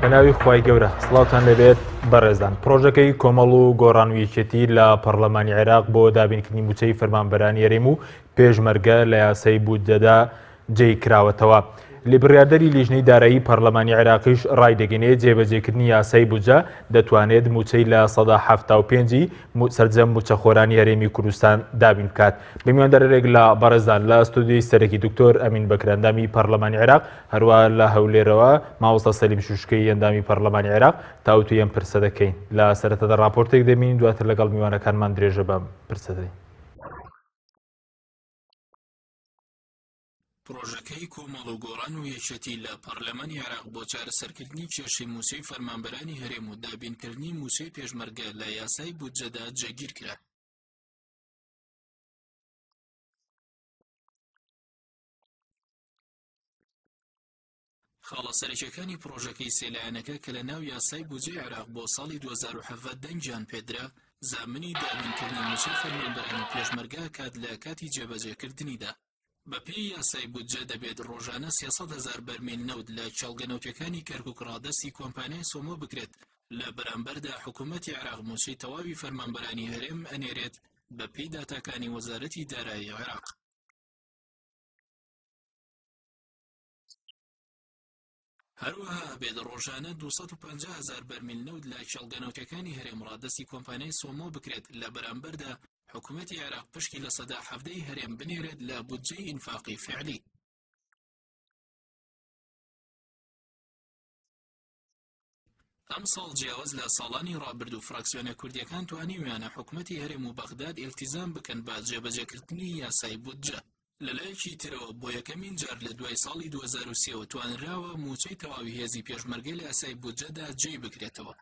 بە ناوی خوای گەورە سڵاوتان لێبێت بەڕێزان پرۆژەکەی کۆمەڵ و گۆڕان و یەکێتی لە پەرلەمانی عێراق بۆ دابینکردنی موچەی فەرمانبەرانی هەرێم و پێشمەرگە لە یاسای بودجەدا جێی کراوەتەوە. لی بڕیاردەری لیژنەی دارایی پەرلەمانی عێراقیش ڕایدەگەینێ جێبەجێکردنی یاسای بودجە دەتوانێت موچەی 75% ی سەرجەم موچەخۆرانی هەرێمی کوردستان دابین بکات. بە میواندارێک لە بەڕێزان لە ستۆدیۆی سەرەکی دکتۆر ئەمین بەکر ئەندامی پەرلەمانی عێراق، هەروە لە هەولێرەوە مامۆستا سەلیم شوشکەی ئەندامی پەرلەمانی عێراق تاوتوێی ئەم پرسە دەکەین. لە سەرەتادا ڕاپۆرتێک دەبینین دواتر لەگەڵ میوانەکانمان درێژە بەم پرسە دەدەین. پڕۆژەکەی کۆمەڵ و گۆڕان و یەکێتی لە پەڕلەمانی عێراق بۆ چارەسەرکردنی کێشەی مووچەی فەرمانبەرانی هەرێم و دابینکردنی مووچەی پێشمەرگە لە یاسای بودجەدا جێگیرکرا. خاڵە سەرەکیەکانی پڕۆژەکەی سێ لایەنەکە کە لە ناو یاسای بودجەی عێراق بۆ ساڵی 2017 دەنگیان پێدرا، زامنی دابینکردنی مووچەی فەرمانبەران و پێشمەرگە ئەکات لە کاتی جێبەجێکردنیدا. بەپێی یاسای بودجە دەبێت ڕۆژانە 300 هەزار بەرمیل نەوت لە کێڵگە نەوتیەکانی کەرکوک ڕادەستی کۆمپانیای سۆمۆ بکرێت، لە بەرامبەردا حکومەتی عێراق مووچەی تەواوی فەرمانبەرانی هەرێم ئەنێرێت بەپێی داتاکانی وەزارەتی دارایی عێراق. هەروەها ئەبێت ڕۆژانە 250 هەزار بەرمیل نەوت لە کێڵگە نەوتەکانی هەرێم ڕادەستی کۆمپانیای سۆمۆ بکرێت، لە بەرامبەردا حکومەتی عێراق پشکی 17% هەرێم بنێرێت لە بودجەی ئینفاقی فعلی. ئەمساڵ جیاواز لە ساڵانی ڕابردوو فراکسیۆنە کوردیەکان توانیویانە حکومەتی هەرێم و بەغداد ئیلتیزام بکەن بە جێبەجێکردنی یاسای بودجە. لەلایەکی ترەوە بۆ یەکەمین جار لە دوای ساڵی 2003 ەوە توانراوە مووچەی تەواوی هێزی پێشمەرگە لە یاسای بودجەدا جێی بکرێتەوە.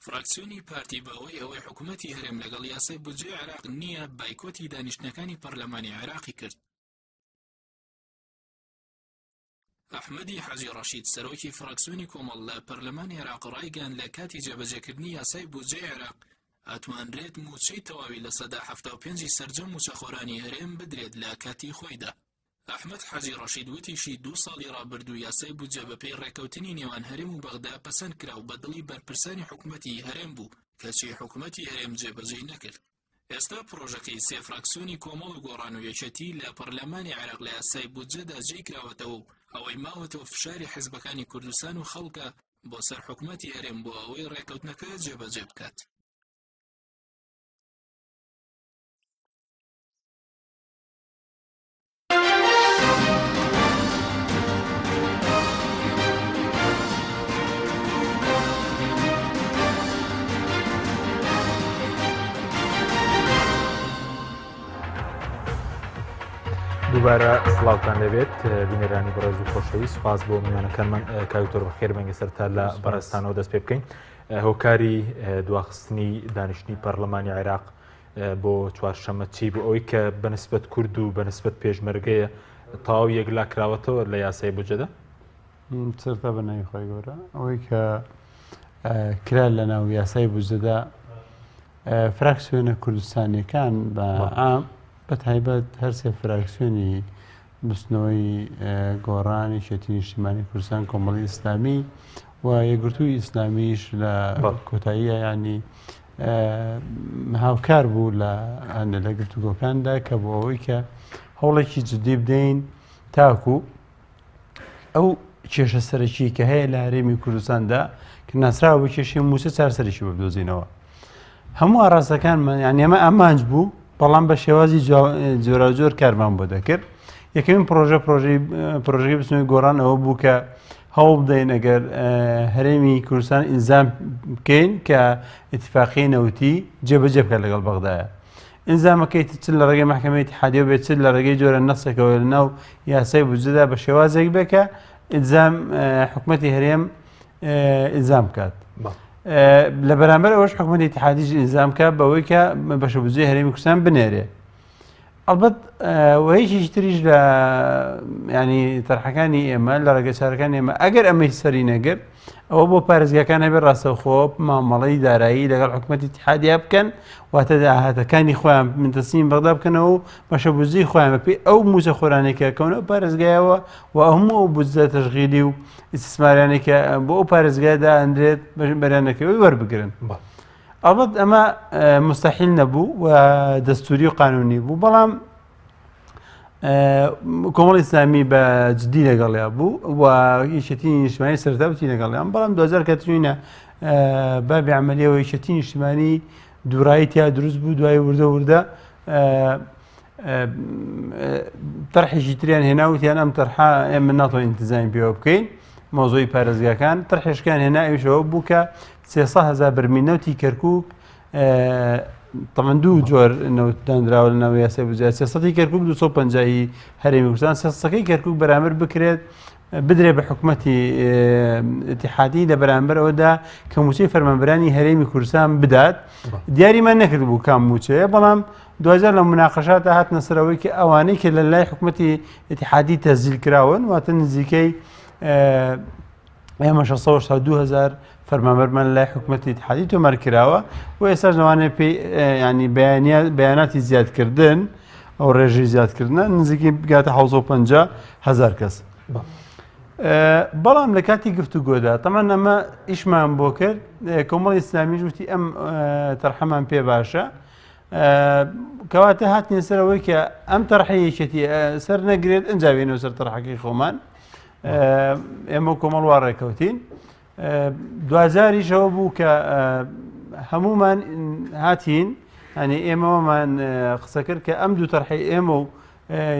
فراکسیۆنی پارتی بەهۆی ئەوەی حکومەتی هەرێم لەگەڵ یاسای بودجەی عێراق نییە بایکۆتی دانیشتنەکانی پەرلەمانی عێراقی کرد. ئەحمەدی حاجی ڕەشید سەرۆکی فراکسیۆنی کۆمەڵ لە پەرلەمانی عێراق ڕایگەیاند لە کاتی جێبەجێکردنی یاسای بودجەی عێراق ئەتوانرێت مووچەی تەواوی 75% ی سەرجەم مووچەخۆرانی هەرێم بدرێت لە کاتی خۆیدا. ئەحمەد حاجی ڕەشید وتیشی دوو ساڵی ڕابردوو یاسای بودجە بەپێی ڕێککەوتنی نێوان هەرێم و بەغدا پەسەند کرا و بە دڵی بەرپرسانی حکومەتی هەرێم بوو، کەچی حکومەتی هەرێم جێبەجێی نەکرد. ئێستا پڕۆژەکەی سێ فراکسیۆنی کۆمەڵ و گۆڕان و یەکێتی لە پەرلەمانی عێراق لە یاسای بودجەدا جێی کراوەتەوە و ئەوەی ماوەتەوە فشاری حزبەکانی کوردستان و خەڵکە بۆ سەر حکومەتی هەرێم بۆ ئەوەی ڕێککەوتنەکە جێبەجێ بکات. دووبارە سڵاوتان لێبێت بینەرانی بەڕێز و خۆشەویست سپاس بۆ میوانەکانمان کاک دکتۆر بەخێر بێن سەرتا لە بەڕێزتانەوە دەست پێ بکەین هۆکاری دواخستنی دانیشتنی پەرلەمانی عێراق بۆ چوارشەممە چی بوو؟ ئەوەی کە بەنسبەت کورد و بەنسبەت پێشمەرگەیە تەواو یەکلا کراوەتەوە لە یاسای بودجەدا؟ سەرتا بە ناوی خۆی گەورە ئەوەی کە کرا لە ناو یاسای بودجەدا فراکسیۆنە کوردستانیەکان بە عام بە تایبەت هەرسێ فراکسیۆنی بزوتنەوەی گۆڕان، یەکێتی نیشتیمانی کوردستان، کۆمەڵی ئیسلامی و یەکگرتووی ئیسلامیش لە کۆتاییە ینی هاوکار بوو لە هەندێک لە گفتوگۆکاندا کە بۆ ئەوەی کە هەوڵێکی جددی بدەین تاکو ئەو کێشە سەرەکی کە هەیە لە هەرێمی کوردستاندا کە ناسراوە بە کێشەی مووچە چارەسەرێکی بۆ بدۆزینەوە. هەموو ئاراستەکانمان یان ئێمە ئامانج بوو بەڵام بە شێوازی جۆراوجۆر کارمان بۆ دەکرد یەکەمین پرۆژە پرۆژەی پرۆژەکەی بزوتنەوەی گۆڕان ئەوە بوو کە هەوڵ بدەین ئەگەر هەرێمی کوردستان ئینزام بکەین کە ئیتفاقی نەوتی جێبەجێ بکات لەگەڵ بەغدایە ئینزامەکەی چ لە ڕێگەی مەحکەمەی ئیتحادیەوە بێت چ لە ڕێگەی جۆرە نەسێکەوە لە ناو یاسای بودجەدا بە شێوازێک بێ کە ئیلزام حکومەتی هەرێم ئیلزام بکات لە بەرامبەر ئەوەش حکومەتی ئیتحادیش ئیلزام بکات بەوەی کە بەشە بودجەی هەرێمی کوردستان بنێرێ. ئەڵبەت و یەکێکی تریش لە ینی تەرحەکانی ئێمە لە ڕێگەچارەکانی ئێمە ئەگەر ئەمەی سەری نەگرت ئەوە بۆ پارێزگاکان هەبێ ڕاستەوخۆ مامەڵەی دارایی لەگەڵ حکوومەتی اتحادیا بکەن واتە داهاتەکانی خۆیان من تەسلیم بەغدا بکەنەوە و بەشە بودجەی خۆیان بەپێی ئەو موچە خۆرانێکە کەونەوە پارێزگایەوە و هەموو ئەو بودجە تەشغیلی و ئیسیسماریانێک کە بۆ ئەو پارێزگایدا ئەندرێت بەریانەکەوەی وەربگرن. ئەڵبەت ئەمە مستحیل نەبوو و دەستوری و قانونی بوو بەڵام کۆمەڵی ئیسلامی بە جدی لەگەڵیا بوو و یەکێتی نیشتمانی سەرتا وتی لەگەڵیان بەڵام دوجار کە چوینە بابی عملیەوە یەکێتی نیشتمانی دوورایی تیا دروست بوو دوای وردە وردە تەرحێکی تریان هێنا وتیان ئەم تەرحە ئێمە ناتوانین ئینتزامی پێوە بکەین مۆزۆی پارێزگاکان تەرحێشکان هێنا ئەویشەوە بوو کە 300 هزار بەرمیل نەوتی کەرکک طبعا دوو جۆر نەوت دانراوە لە ناو یاسای بودجە 300 کەرکک 250 هەرێمی کوردستان 300 کەرکک بەرامبەر بکرێت بدرێ بە حکومەتی ئیتیحادی لە بەرامبەر ئەوەدا کە موچەی فەرمانبەرانی هەرێمی کوردستان بدات دیاریمان نەکردبوو کام موچەیە بەڵام دوجار لە مناقەشاتە هاتنە سەرەوەی کە ئەوانەی کە لە لای حکومەتی ئیتیحادی تەزیل کراون واتە نزیکەی ئێمە 682 هزار فەرمانبەرمان لای حکومەتی ئیتیحادی تۆمار کراوە و ئێستاش لەوانەیە پێی ینی بەیاناتی زیادکردن ئەو ڕێژەی زیادکردنە نزیکی بگاتە 750 هزار کەس. بەڵام لە کاتی گفتوگۆدا تەمان ئەمە ئیشمان بۆ کرد کۆمەڵی ئیسلامیش وتی ئەم تەرحەمان پێ باشە کەواتە هاتنە سەرەوەی کە ئەم تەرحی یەکێتی سەر نەگرێت ئەنجا بێنەوە سەر تەرحەکەی خۆمان ئێمە کۆمەڵ وا ڕێکەوتین دواجاریشەوە بوو کە هەمومان هاتین ئەنی ئێمەوەمان قسە کرد کە ئەم دوو تەرحی ئێمە و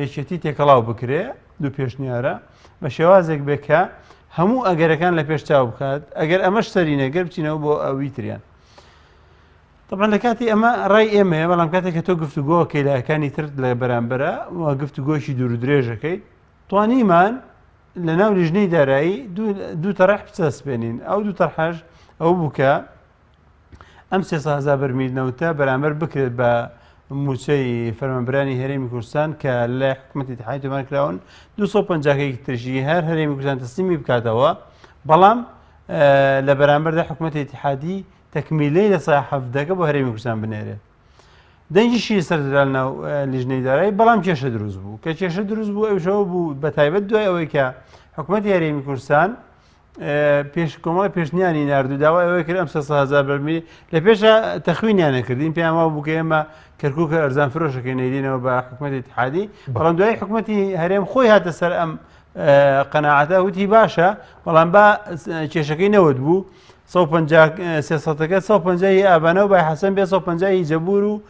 یەکێتی تێکەڵاو بکرێ دوو پێشنیارە بە شێوازێک بێ کە هەموو ئەگەرەکان لە پێش چاو بکات ئەگەر ئەمەش سەری نەگەر بچینەوە بۆ ئەوی تریان طبعا لە کاتی ئەمە ڕای ئێمەیە بەڵام کاتێک کە تۆ گفتوگۆکەی لایەکانی تر لە بەرامبەرە و گفتوگۆشی دوور درێژەکەی توانیمان لە ناو لیژنەی دارایی دوو تەرح بچەسپێنین ئەو دوو تەرحەش ئەو بوو کە ئەم 300 هەزار بەرمیل نەوتە بەرامبەر بکرێت بە مووچەی فەرمانبەرانی هەرێمی کوردستان کە لە حکوومەتی ئیتیحادی تۆمار کراون 250 ترشی هەر هەرێمی کوردستان تەسلیمی بکاتەوە بەڵام لە بەرامبەردا حکوومەتی ئیتیحادی تەکمیلەی لە سا حەڤدەکە بۆ هەرێمی کوردستان بنێرێت دەنگیشی لەسەر درا ناو لیژنەی دارایی بەڵام کێشە دروست بوو کە کێشە دروست بوو ئەوشەوە بوو بە تایبەت دوای ئەوەی کە حکوومەتی هەرێمی کوردستان پێش کۆمەڵی پێشنیانی نرد و داوای ئەوەی کرد ئەم 300 هزار بەرمیل لە پێشە تەخوینیان نەکردین پێیان وا بوو کە ئێمە کەرکووکە ئەرزان فرۆشەکەی نەیدینەوە بە حکوومەتی اتحادی بەڵام دوای حکوومەتی هەرێم خۆی هاتە سەر ئەم قەناعەتە وتی باشە بەڵام با کێشەکەی نەوت بوو 350 ەکە 150 هی ئابانە و بای حەسەن بێ 150 هی جەبور و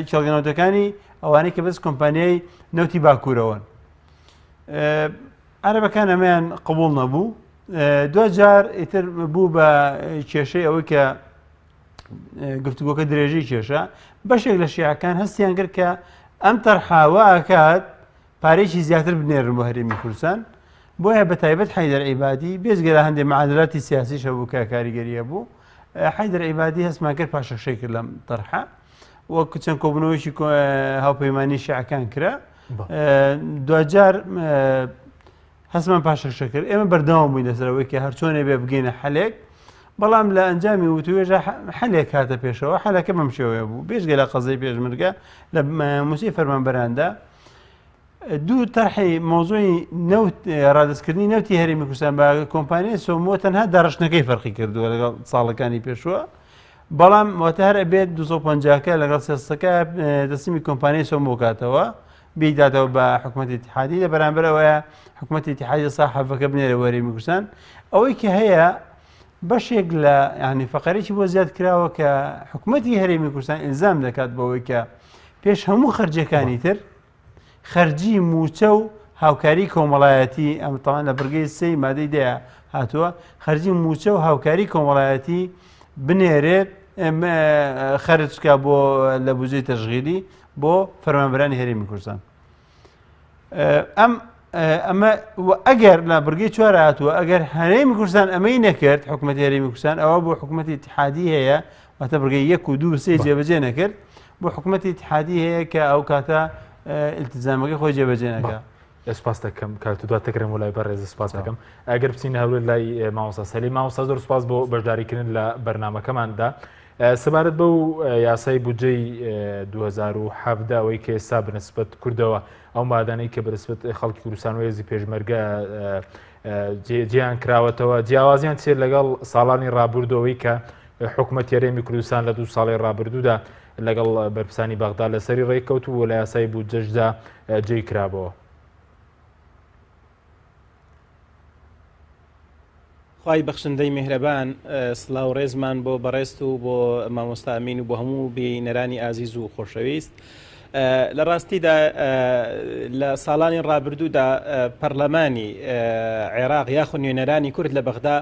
کێڵگە نەوتەکانی ئەوانەی کە بەس کۆمپانیای نەوتی باکوورەوەن عەرەبەکان ئەمەیان قبوڵ نەبوو دوجار ئیتر بوو بە کێشەی ئەوەی کە گفتوگۆکە درێژەی کێشە بەشێک لە شیعەکان هەستیان کرد کە ئەم تەرحاوە ئاکات پارێکی زیاتر بنێرن بۆ هەرێمی کوردستان بۆیە بە تایبەت حەیدەر عیبادی بێجگە لە هەندێک معادلاتی سیاسیش هەبوو کە کاریگەری هەبوو حەیدەر عیبادی هەستمان کرد پاشەکشەی کرد لەم تەرحە وەک چەند کۆبوونەوەیەکی هاوپەیمانی شیعەکان کرا دواجار هەستمان پاشەکشە کرد ئێمە بەردەوام بووین لەسەر ئەوەی کە هەرچۆنێ بێ بگەینە حەلێک بەڵام لە ئەنجامی وتوێژە حەلێک هاتە پێشەوە حەلەکە بەم شێوەیە بوو بێجگە لە قەزەی پێشمەرگە لە مووچەی فەرمانبەراندا دوو تەرحی مۆزۆی نەوت ڕادستکردنی نەوتی هەرێمی کوردستان بە کۆمپانیای سۆمۆ تەنها داڕشتنەکەی فەرقی کردووە لەگەڵ ساڵەکانی پێشووە بەڵام واتە هەر ئەبێت 250کە لەگەڵ سێسەکە دەستمی کۆمپانیای سۆمۆ کاتەوە بیداتەوە بە حکوومەتی اتحادی لە بەرامبەر ئەوەیە حکوومەتی اتحادی سا حەفەکە بنێرە وەرێمی کوردستان ئەوەی کە هەیە بەشێک لە ینی فقەرێکی بۆ زیاد کراوە کە حکوومەتی هەرێمی کوردستان ئیلزام دەکات بەوەی کە پێش هەموو خەرجەکانی تر خەرجی مووچە و هاوکاری کۆمەڵایەتی ئەم تاوان لە بڕگەی سێی مادەی دەیە هاتووە خەرجی مووچە و هاوکاری کۆمەڵایەتی بنێرێت خەرجکە بۆ لە بودجەی تەشغیلی بۆ فەرمانبەرانی هەرێمی کوردستان ئەم ئەمە ئەگەر لە بڕگەی چوار هاتووە ئەگەر هەرێمی کوردستان ئەمەی نەکرد حکوومەت هەرێمی کوردستان ئەوە بۆ حکوومەتی اتحادی هەیە واتە بڕگەی یەک و دوو سێ جێبەجێ نەکرد بۆ حکوومەتی اتحادی هەیە کە ئەو کاتە ئیلتیزامەکەی خۆی جێبەجێ نەکا. سپاس دەکەم کاک دوات دەگرم و لای بەڕێز سپاس دەکەم ئەگەر بچین هەولێر لای مامۆستا سەلیم مامۆستا زۆر سپاس بۆ بەشداریکردن لە بەرنمەکەماندا سەبارەت بەو یاسای بودجەی 2017 ئەوەی کە ئێستا بەنسبەت کوردەوە ئەو مادانەی کە بەنسبەت خەڵکی کوردستان و هێزی پێشمەرگە جێیان کراوەتەوە جیاوازیان چێ لەگەڵ ساڵانی ڕابردوەوەی کە حکوومەت هەرێمی کوردستان لە دوو ساڵی ڕابردوودا لەگەڵ بەرپرسانی بەغدا لەسەری ڕێککەوت و لە یاسای بودجەشدا جێی کرابەوە. خوای بەخشندەی میهرەبان سڵاو ڕێزمان بۆ بەڕێزت و بۆ مامۆستا ئەمین و بۆ هەموو بینەرانی ئازیز و خۆشەویست. لە ڕاستیدا لە ساڵانی ڕابردوودا پەرلەمانی عێراق یاخود نوێنەرانی کورد لە بەغدا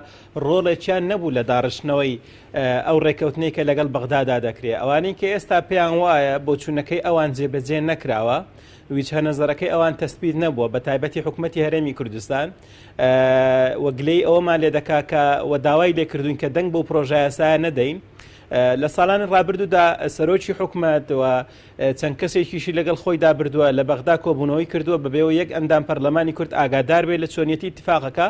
ڕۆڵێکیان نەبوو لە داڕشتنەوەی ئەو ڕێککەوتنەی کە لەگەڵ بەغدادا دەکرێت. ئەوانەی کە ئێستا پێیان وایە بۆچوونەکەی ئەوان جێبەجێ نەکراوە، ویجهە نەزەرەکەی ئەوان تەسبیت نەبووە، بە تایبەتی حکومەتی هەرێمی کوردستان و گلەیی ئەوەمان لێ دەکا کە و داوای لێ کردوین کە دەنگ بەو پرۆژەیاسایە نەدەین. لە ساڵانی ڕابردوودا سەرۆکی حکومەت و چەند کەسێکیشی لەگەڵ خۆیدا بردووە لە بەغدا کۆبوونەوەی کردووە بەبێەوە یەک ئەندام پەرلەمانی کورد ئاگادار بێت لە چۆنیەتی اتفاقەکە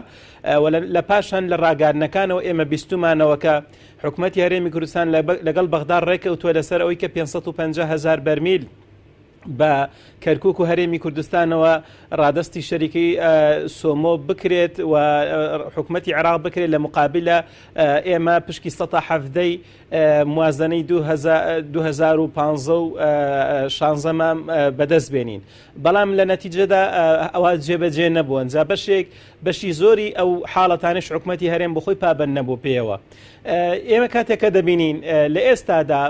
و لە پاشان لە ڕاگەیاندنەکانەوە ئێمە بیستومانەوە کە حکومەتی هەرێمی کوردستان لەگەڵ بەغدا ڕێکەوتووە لەسەر ئەوەی کە 550 هزار بەرمیل بە کەرکک و هەرێمی کوردستانەوە ڕادستی شەریکەی سۆمۆ بکرێت و حکومەتی عێراق بکرێت لە مقابلە ئێمە پشکی 1970 موازنەی 2015 و 16 بەدەست بێنین بەڵام لە نەتیجەدا ئەوە جێبەجێ نەبووە جا بەشێک بەشی زۆری ئەو حاڵەتانش حکومەتی هەرێم بخۆی پابند نەبوو پێیەوە ئێمە کاتێک کە دەبینین لە ئێستادا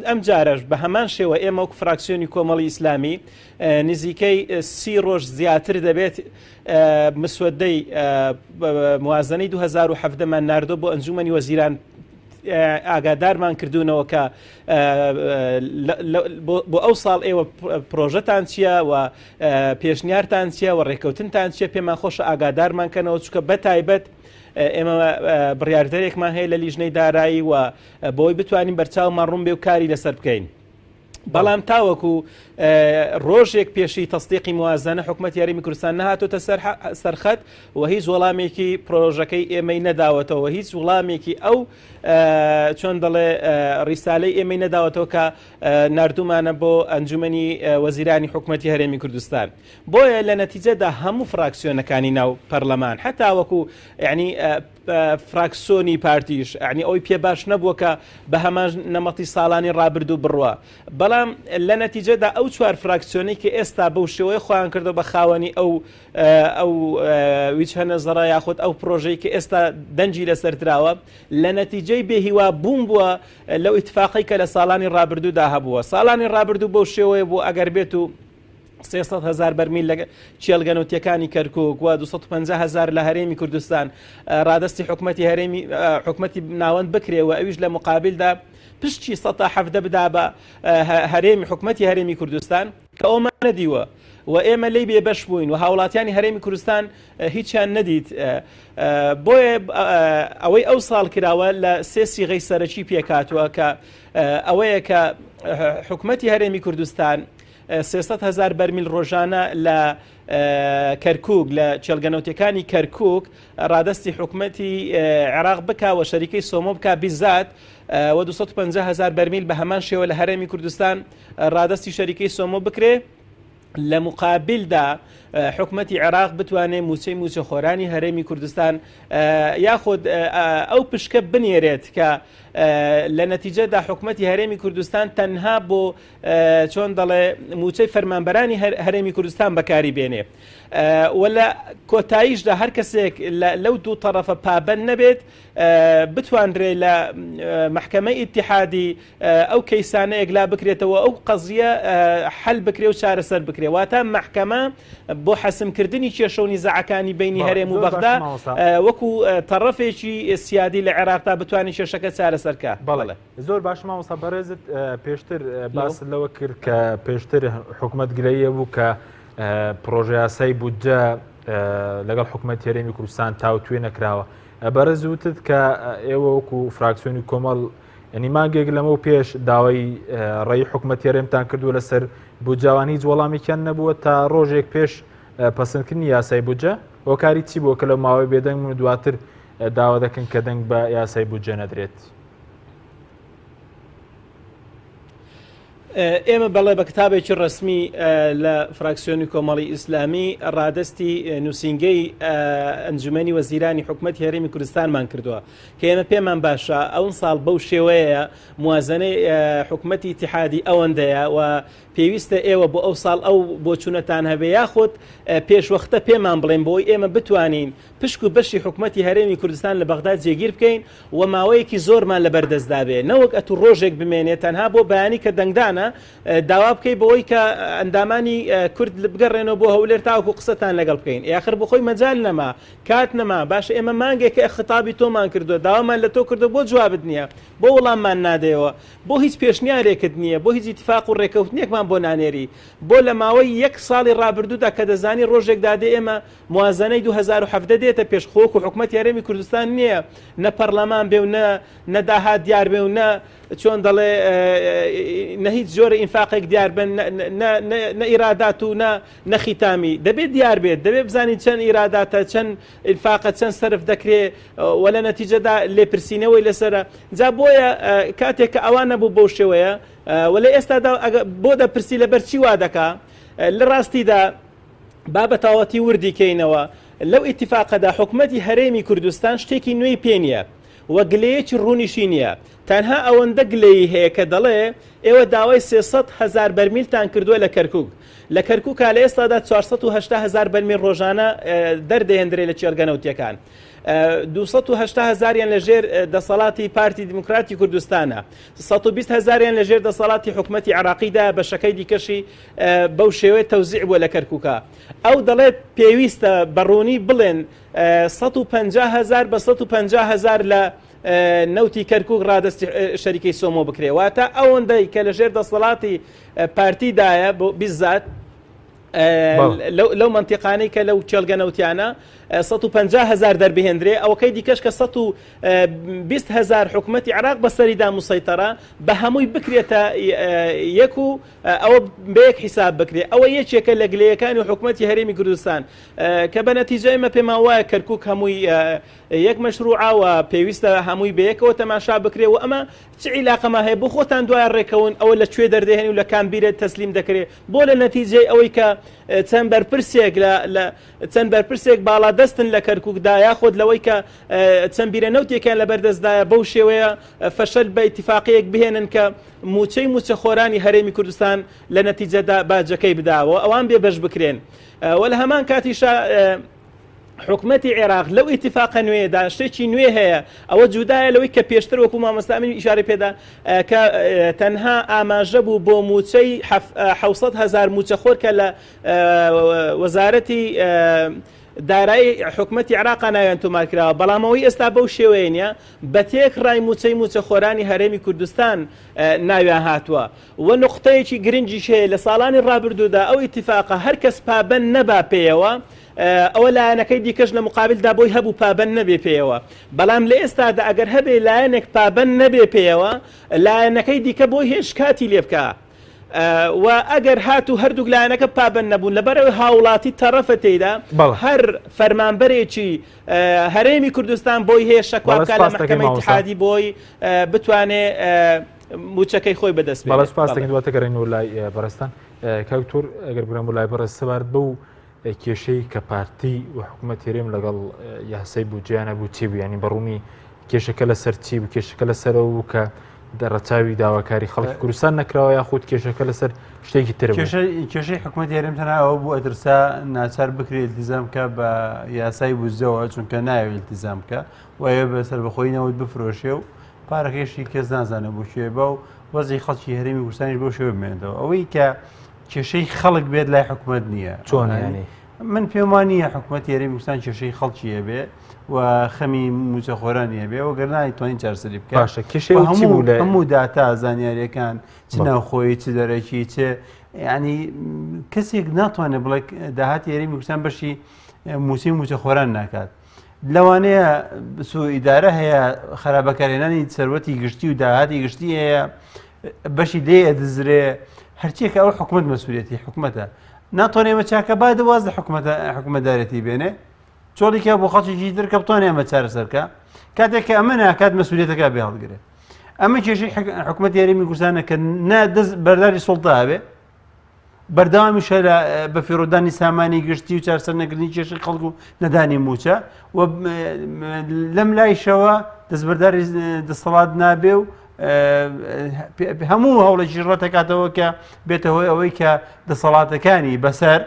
ئەم جارەش بە هەمان شێوە ئێمە وەک فراکسیۆنی کۆمەڵی ئیسلامی نزیکەی سی ڕۆژ زیاتر دەبێت مسودەی موازنەی 2017 مان ناردۆ بۆ ئەنجومەنی وەزیران ئاگادارمان کردوونەوە کە بۆ ئەو ساڵ ئێوە پرۆژەتان چییە و پێشنیارتان چییە و ڕێککەوتنتان چییە پێمان خۆشە ئاگادارمان کەنەوە چکە بە تایبەت ئێمە بڕیاردەرێکمان هەیە لە لیژنەی دارایی و بۆی بتوانین بەرچاومان ڕوون بێ و کاری لەسەر بکەین. بەڵام تاوەکو ڕۆژێک پێشی تەسدیقی موازنە حکومەتی هەرێمی کوردستان نەهاتۆتە سەرخەت و هیچ وەڵامێکی پرۆژەکەی ئێمەی نەداوەتەوە هیچ وڵامێکی ئەو چۆن دەڵێ ڕیسالەی ئێمەی نەداوەتەوە کە نردومانە بۆ ئەنجومنی وەزیرانی حکومەتی هەرێمی کوردستان بۆیە لە نەتیجەدا هەموو فراکسیۆنەکانی ناو پەرلەمان حتا وەکو یعنی فراکسۆنی پارتیش یعنی ئەوی پێ باش نەبووە کە بە هەمان نەمەتی ساڵانی ڕابردوو بڕوا بەڵام لە نەتیجەدا ئەو چوار فراکسیۆنەی کە ئێستا بەو شێوەیە خۆیان کردو بە خاوەنی ئەو ئەو ویجهە نەزەڕە یاخود ئەو پرۆژەی کە ئێستا دەنگی لەسەر دراوە لە نەتیجەی بێهیوا بوون بووە لەو ئیتفاقی کە لە ساڵانی ڕابردوودا هەبووە ساڵانی ڕابردوو بەو شێوەیە بوو ئەگەر بێت و 300 هەزار بەرمیل لە کێڵگە نەوتیەکانی کەرکک و 250 هەزار لە هەرێمی کوردستان ڕادستی حکومەتی هەرێمی حکومەتی ناوەند بکرێ و ئەویش لە مقابلدا پشتی 117 بدا بە هەرێمی حکومەتی هەرێمی کوردستان کە ئەومان نەدیوە و ئێمە لی بێبەش بووین و هاوڵاتیانی هەرێمی کوردستان هیچیان نەدیت بۆیە ئەوەی ئەو ساڵ کراوە لە سێ سیغەی سەرەکی پێکاتوە کە ئەوەیە کە حکومەتی هەرێمی کوردستان 300 هەزار بەرمیل ڕۆژانە لە کەرکک لە کێڵگە نەوتەکانی کەرکک ڕادستی حکومەتی عێراق بک و شەریکەی سۆمۆ بک بیزات و 250 هزار بەرمیل بە هەمان شێوە لە هەرێمی کوردستان ڕادستی شەریکەی سۆمۆ بکرێ لە مقابلدا حکومەتی عێراق بتوانێت موچەی موچەخۆرانی هەرێمی کوردستان یاخود ئەو پشکە بنێرێت کە لە نەتیجەدا حکومەتی هەرێمی کوردستان تەنها بۆ چۆن دەڵێ موچەی فەرمانبەرانی هەرێمی کوردستان بەکاری بێنێ و لە کۆتاییشدا هەر کەسێک لەو دوو تەڕەفە پابەند نەبێت بتوانرێ لە مەحکەمەی ئیتیحادی ئەو کەیسانە یەکلا بکرێتەوە ئەو قەزیە حل بکرێ و چارەسەر بکرێ واتە مەحکەمە بۆ حەسمکردنی کێشە و نیزاعەکانی بینی هەرێم و بەغدا وەکو تەڕەفێکی سیادی لە عێراقدا بتوانێت کێشەکە چارەسەر کە بەڵێ. زۆر باش مامۆستا بەڕێزت پێشتر باست لەوە کرد کە پێشتر حکومەت گلەیە بوو کە پرۆژە یاسای بودجە لەگەڵ حکومەت هەرێمی کوردستان تاوتوێ نەکراوە بەڕێز وتت کە ئێوە وەکو فراکسیۆنی کۆمەڵ یعنی مانگێک لەمەو پێش داوای ڕێی حکومەتی هەرێمتان کردووە لەسەر بودجاوان هیچ وەڵامێکیان نەبووە تا ڕۆژێک پێش پەسەندکردنی یاسای بودجە هۆکاری چی بووە کە لەو ماوەی بێدەنگ من و دواتر داوا دەکەن کە دەنگ بە یاسای بودجە نەدرێت؟ ئێمە بەڵێ بە کتابێکی ڕەسمی لە فراکسیۆنی کۆمەڵی ئیسلامی ڕادستی نووسینگەی ئەنجومەنی وەزیرانی حکومەتی هەرێمی کوردستانمان کردووە کە ئێمە پێمان باشە ئەو ساڵ بەو شێوەیە موازنەی حکومەتی ئیتیحادی ئەوەندەیە و پێویستە ئێوە بۆ ئەو ساڵ ئەو بۆچوونەتان هەبێ یاخود پێشوەختە پێمان بڵێن بۆی ئێمە بتوانین پشک و بەشی حکومەتی هەرێمی کوردستان لە بەغدا جێگیر بکەین و ماوەیەکی زۆرمان لە بەردەستدا بێ نەوەک ئەتوو ڕۆژێک بمێنێ تەنها بۆ بەیانی کە دەنگدانە داوا بکەی بەوەی کە ئەندامانی کورد بگەڕێنەوە بۆ هەولێر تاوەکو قسەتان لەگەڵ بکەین ئاخر بۆ خۆی مەجال نەما کات نەما باشە ئێمە مانگێکە خطابی تۆمان کردووە داوامان لە تۆ کردووە بۆ جوابت نییە بۆ وڵاممان نادەیەوە بۆ هیچ پێشنیارێکت نییە بۆ هیچ ئیتفاق و ڕێکەوتنێکمان بۆ نانێری بۆ لە ماوەی یەک ساڵی ڕابردوودا کە دەزانی ڕۆژێک دادێ ئێمە موازەنەی 2017 دێتە پێش خۆک و حکومەتی هەرێمی کوردستان نییە نە پەرلەمان بێ و نە نە داهات دیار بێ و نە چۆن دەڵێ نە هیچ جۆرە ئینفاقێک دیار بن نە ئیرادات و نە نە خیتامی دەبێت دیار بێت دەبێت بزانین چەند ئیراداتە چەند ئینفاقە چەند سەرف دەکرێ و لە نەتیجەدا لێپرسینەوەی لەسەرە جا بۆیە کاتێک کە ئەوان نەبوو بەو شێوەیە و لە ئێستادا بۆ دەپرسی لەبەر چی وا دەکا لە ڕاستیدا با بە تەواوەتی وردی کەینەوە لەو ئیتفاقەدا حکومەتی هەرێمی کوردستان شتێکی نوێی پێ نییە و گلەیەکی ڕوونیشی نییە تەنها ئەوەندە گلەیی هەیە کە دەڵێ ئێوە داوای 300 هەزار بەرمیلتان کردووە لە کەرکوک لە کەرکوکا لە ئێستادا 480 هەزار بەرمیل ڕۆژانە دەردەهێندرێ لە کێڵگە نەوتیەکان 280 هەزاریان لە ژێر دەسەڵاتی پارتی دیموکراتی کوردستانە 120 هەزاریان لە ژێر دەسەڵاتی حکومەتی عراقیدا بەشەکەی دیکەشی بەو شێوەیە تەوزیع بووە لە کەرکوکا ئەو دەڵێت پێویستە بەڕوونی بڵێن 150 هەزار بە 150 هەزار لە نەوتی کەرکک ڕادستی شەریکەی سۆمۆ بکرێ واتە ئەوەندەی کە لەژێر دەسەڵاتی پارتیدایە بۆ بیزات لەو منتیقانەی کە لەو کێڵگە نەوتیانە 150 هزار دەربهێندرێ ئەوەکەی دیکەش کە 120 هزار حکوومەتتی عراق بەسەریدا مسەیتەرە بە هەمووی بکرێتە یەک و ئەوە بەیەک حیساب بکرێ ئەوە یەکێکە لە گلەیەکانی حکوومەتتی هەرێمی کوردستان کە بە نەتیجە ئێمە پێمان وایە کەرکک هەمووی یەک مەشروعە و پێویستە هەمووی بەیەکەوە تەماشا بکرێ و ئەمە چ عیلاقەمان هەیە بۆ خۆتان دوای ڕێکەون ئەوە لە کوێ دەردەهێنی و لە کام بیرە تەسلیم دەکرێ بۆ لە نەتیجەی ئەوەی کە چەند بەرپرسێک لە چەند بەرپرسێک باڵا دەستن لە کەرککدا یاخود لەوەی کە چەند بیرە نەوتێکیان لە بەردەستدایە بەو شێوەیە فەشەل بە ئیتفاقیەک بهێنن کە موچەی موچەخۆرانی هەرێمی کوردستان لە نەتیجەدا باجەکەی بداوە ئەوان بێ بەش بکرێن وە لە هەمان کاتیشا حکومەتی عێراق لەو ئیتفاقە نوێیەدا شتێکی نوێ هەیە ئەوە جودایە لەوەی کە پێشتر وەکو مامۆستا ئەمین ئیشارەی پێدا کە تەنها ئاماژە بوو بۆ موچەی 700 هزار موچەخۆر کە لە وەزارەتی دارایی حکومەتی عێراقا ناویان تۆمار کراوە بەڵام ئەوەی ئێستا بەو شێوەیە نییە بە تێکڕای موچەی موچەخۆرانی هەرێمی کوردستان ناویان هاتووە و نوقتەیەکی گرنگیش هەیە لە ساڵانی ڕابردوودا ئەو ئیتیفاقە هەر کەس پابەند نەبا پێیەوە ئەوە لایەنەکەی دیکەش لە مقابلدا بۆی هەبوو پابەند نەبێ پێیەوە بەڵام لە ئێستادا ئەگەر هەبێ لایەنێک پابەند نەبێ پێیەوە لایەنەکەی دیکە بۆی هەیە شکاتی لێ بکا و ئەگەر هاتوو هەردووک لایەنەکە پابەند نەبوون لەبەرئەوەی هاوڵاتی تەڕەفە تێیدا هەر فەرمانبەرێکی هەرێمی کوردستان بۆی هەیە شەکوا بکات لە مەحکەمەی ئیتحادی بۆی بتوانێ موچەکەی خۆی بەدەست بێنێت. بەڵێ سوپاس دەکەین دواتر گەڕێینەوە لای بەڕێزتان کاک دکتۆر ئەگەر بگەڕێمەوە لای بەڕێز سەبارەت بەو کێشەی کە پارتی و حکوومەت هەرێم لەگەڵ یاسای بودجەیانە بوو چی بوو ینی بەڕوونی کێشەکە لەسەر چی بوو کێشەکە لەسەرەوە بوو کە ڕەچاوی داواکاری خەڵکی کوردستان نەکراوە یاخود کێشەکە لەسەر شتێکی تر کێشەی حکوومەت هەرێم تەنها ئەوە بوو ئەترسا ناچار بکرێت التزام بکە بە یاسای بودجەوە چونکە نایەوێت التزام بکە وایە بە سەربەخۆی نەوت بفرۆشێ و پارەکەیشی کەس نازانێت بۆ کوێ بە و وەزی خەڵکی هەرێمی کوردستانیش بەو شێوە بمێنێتەوە ئەوەی کە کێشەی خەڵک بێت لای حکوومەت نییە چۆن ینی من پێم وان نییە حکوومەت هەرێمی کوردستان کێشەی خەڵکی هەبێ و خەمی موچەخۆرانی هەبێ و گەر نایتوانین چارەسەری بکە باشە کێشەی چی بوو لە هەموو داتا زانیاریەکان چ ناوخۆیی چ دەرەکی چ ینی کەسێک ناتوانێت بڵێ داهاتی هەرێمی کوردستان بەشی موچەی موچەخۆران ناکات. لەوانەیە سوء ئیدارە هەیە، خراپ بەکارهێنانی سەروەتی گشتی و داهاتی گشتی هەیە، بەشی لێ ئەدزرێ، هەرچیەکە ئەو حکومەت مەسئولیەتی حکومەتە. ناتوانێ ئەمە چاکە با واز لە حکومەتە حکومەتدارێتی بێنێ، چۆڵی کە بۆ خەڵکێکی تر کە بتوانێ ئەمە چارەسەر بکا. کاتێک کە ئەمە ناکات مەسئولیەتەکە بێ هەڵگرێ. ئەمە کێشەی حکومەتی هەرێمی کوردستانە کە نە دەست بەرداری سوڵتە هەبێ، بەردەوامیشە لە بەفیڕۆدانی سامانی گشتی و چارەسەر نەکردنی کێشەی خەڵک و نەدانی مووچە و لەم لایشەوە دەستبەرداری دەسەڵات نابێ و هەموو هەوڵێکی ڕەتەکاتەوە کە بێتە هۆی ئەوەی کە دەسەڵاتەکانی بەسەر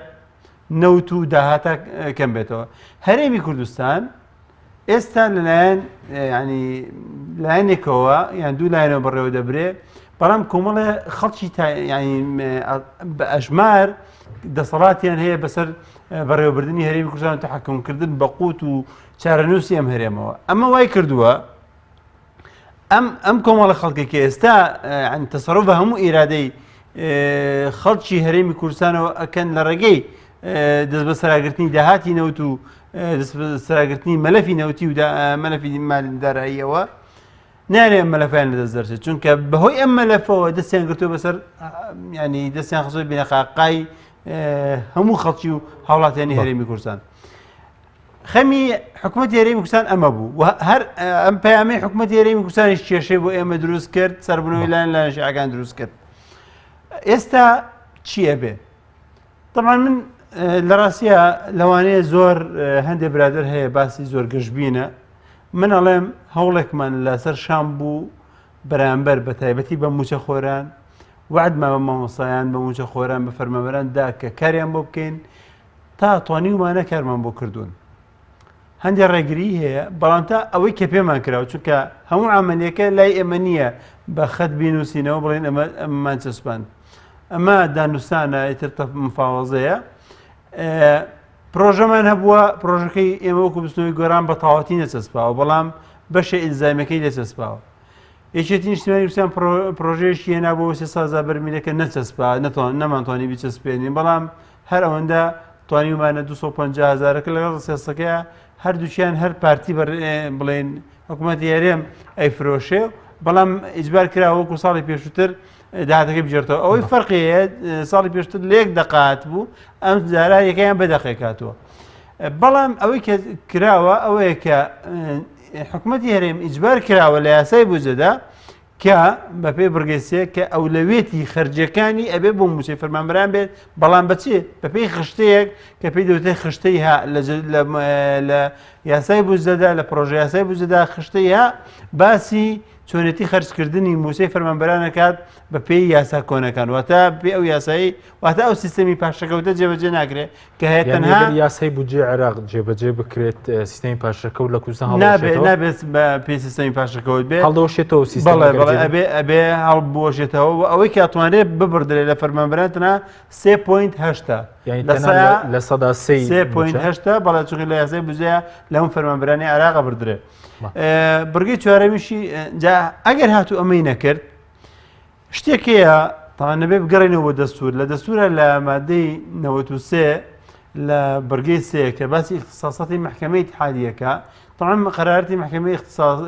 نەوت و داهاتە کەم بێتەوە. هەرێمی کوردستان ئێستا لەلایەن ینی لایەنێکەوە یان دوو لایەنەوە بەڕێوە دەبرێ بەڵام کۆمەڵێ خەڵکی ینی بە ئەژمار دەسەڵاتیان هەیە بەسەر بەڕێوەبردننی هەرێمی کوردستان تحکمکردن بە قوت و چارەنووسی ئەم هەرێمەوە ئەمە وای کردووە ئەم ئەم کۆمەڵە خەڵکێک کە ئێستا تەسەڕف بە هەموو ئیرادەی خەڵکی هەرێمی کوردستانەوە ئەکەن لە ڕێگەی دەست بە سەراگرتنی داهاتی نەوت و دەست بە سەراگرتنی مەلەفی نەوتی و مەلەفی مالداراییەوە نارێ ئەم مەلەفیان لەدەست دەرچێت چونکە بەهۆی ئەم مەلەفەوە دەستیان گرتووە بەسەر ینی دەستیان خستووە بینەقاقای هەموو خەڵکی و هاوڵاتیانی هەرێمی کوردستان. خەمی حکوومەتی هەرێمی کوردستان ئەمە بوو و هەر ئەم پەیامەی حکوومەتی هەرێمی کوردستانیش کێشەی بۆ ئێمە دروست کرد سەربنەوەی لایەن لایەن شیعەکان دروست کرد ئێستا چی ئەبێ طبعا من لە ڕاستە لەوانەیە زۆر هەندێک برادر هەیە باسی زۆر گەشببینە من ئەڵێم هەوڵێکمان لەسەر شام بوو بەرامبەر بە تایبەتی بە موچە خۆران وعدمان بە مامۆسایان بە موچە خۆران بە فەرمانبەران دا کە کاریان بۆ بکەین تا توانیومانە کارمان بۆ کردوون هەندێک ڕێگری هەیە بەڵام تا ئەوەی کە پێمان کراوە چونکە هەموو عملیەکە لای ئێمە نییە بە خەت بینوسینەوە بڵێن ئەمە ئەممان چەسپاند ئەمە دانوستانە ئیتر مفاوەزەیە پرۆژەمان هەبووە پرۆژەکەی ئێمە وەکو بستنەوەی گۆران بە تەواوەتی نەچەسپاوە بەڵام بەشە ئیلزامەکەی لێ چەسپاوە یەکێتی نیشتمانی کوردستان پرۆژەیەکی هێنا بۆ 300 بەرمیلەکە نەچەسپا نەتوان نەمانتوانی بیچەسپێنین بەڵام هەر ئەوەندە توانیومانە 250 هەزارەکە لەگەڵ سێسەکەیە هەردووکیان هەر پارتی بڵێن حکوومەتی هەرێم ئەیفرۆشێ بەڵام ئیجبار کرا وەکو ساڵی پێشووتر داهاتەکەی بگێڕێتەوە ئەوەی فەرقی هەیە ساڵی پێشتر لە یەک دەقات بوو ئەم جارە یەکەیان بە دەقێک هاتووە بەڵام ئەوەی کە کراوە ئەوەیە کە حکوومەتی هەرێم ئیجبار کراوە لە یاسای بودجەدا کە بەپێی بڕگەی سێ کە ئەولەوێتی خەرجیەکانی ئەبێ بۆ موچەی فەرمانبەران بێت بەڵام بەچێ بەپێی خشتەیەک کە پێی دەوتێ خشتەی ها لە یاسای بودجەدا لە پرۆژە یاسای بودجەدا خشتەی ها باسی چۆنێتی خەرجکردنی موچەی فەرمانبەران ئەکات بەپێی یاسا کۆنەکان واتە پێ ئەو یاسایی واتە ئەو سیستەمی پاشەکەوتە جێبەجێ ناکرێت کە هەیە تەنها یاسای بودجەی عێراق جێبەجێ بکرێت سیستەمی پاشەکەوت لە کوردستان نابێت نابێت بە پێی سیستەمی پاشەکەوت بێت هەڵدەوەشێتەوە سیستەم بەڵێ بەڵێ ئەبێ ئەبێ هەڵبوەشێتەوە و ئەوەی کە ئەتوانرێت ببڕدرێت لە فەرمانبەران تەنها 3.8 لە سەدا 3.8 بەڵێ چونکە لە یاسای بودجەیە لە هەموو فەرمانبەرانی عێراق بردرێت بڕگەی چوارەمیشی جا ئەگەر هاتوو ئەمەی نەکرد شتێک هەیە تا نەبێ بگەڕێنەوە بۆ دەستور لە دەستورە لە مادەی 93 لە بڕگەی سێ کە باسی اختصاصاتی محکمەی اتحادیەکە طبعا قرارەتی محکمەی اختصاص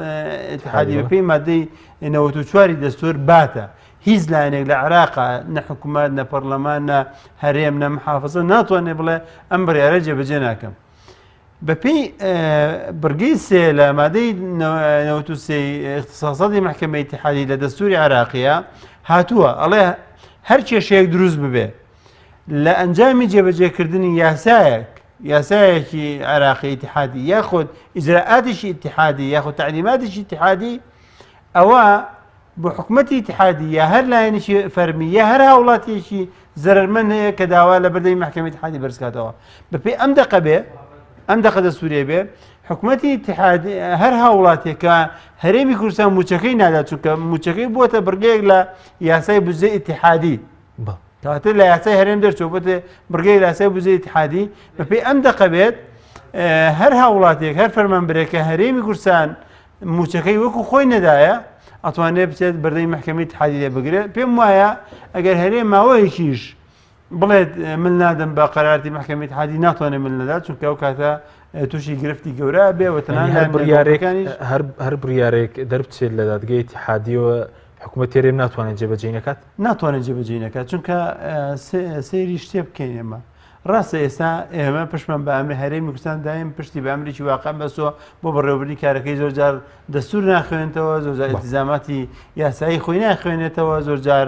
اتحادی بەپێی مادەی 94 دەستور باتە هیچ لایەنێک لە عێراقا نە حکوومەت نە پەرلەمان نە هەرێم نە محافظە ناتوانێت بڵێ ئەم بڕیارە جێبەجێ ناکەم بەپێی بڕگەی سێ لە مادەی 93 اختصاصاتی محکمە اتحادی لە دەستوری عێراقیە هاتووە ئەڵێ هەر کێشەیەک دروست ببێ لە ئەنجامی جێبەجێکردنی یاسایەک یاسایەکی عێراقی اتحادی یاخود ئیجرائاتێکی اتحادی یاخود تعلیماتێکی اتحادی ئەوە بۆ حکومەتی ئیتحادی یا هەر لایەنێکی فەرمی یا هەر هاوڵاتیەکی زەرەرمەند هەیە کە داوا لە بەردەمی مەحکەمەی ئیتحادی بەرزکاتەوە بەپێی ئەم دەقە بێ ئەم دەقە دەستوریە بێ حکومەتی ئیتحادی هەر هاوڵاتیەک کە هەرێمی کوردستان موچەکەی نادات چونکە موچەکەی بووەتە بڕگەیەک لە یاسای بودجەی ئیتحادی کەواتە لە یاسای هەرێم دەرچوو بۆتە بڕگەی لە یاسای بودجەی ئیتحادی بەپێی ئەم دەقە بێت هەر هاوڵاتیەک هەر فەرمانبەرێک کە هەرێمی کوردستان موچەکەی وەکو خۆی نەدایە ئەتوانێت بچێت بەردەی مەحکەمەی اتحادی لێ بگرێت پێم وایە ئەگەر هەرێم ماوەیەکیش بڵێت من نادەم بە قەرارتی مەحکەمەی اتحادی ناتوانێت من نەدات چونکە ئەو کاتە تووشی گرفتی گەورە بێ و تەنانەت هەر بڕیارێک هەر بڕیارێک دەربچێت لە دادگەی ئیتیحادیەوە حکوومەت هەرێم ناتوانێت جێبەجێی نەکات؟ ناتوانێت جێبەجێی نەکات چونکە سەیری شتێ بکەین ئێمە ڕاستە ئێستا ئێمە پشتمان بە ئەمری هەرێمی کوردستان دایم پشتی بە ئەمریکی واقع بەسەوە بۆ بەڕێوەبردنی کارەکەی زۆر جار دەستور ناخوێنێتەوە زۆر جار ئیلتیزاماتی یاسایی خۆی ناخوێنێتەوە زۆر جار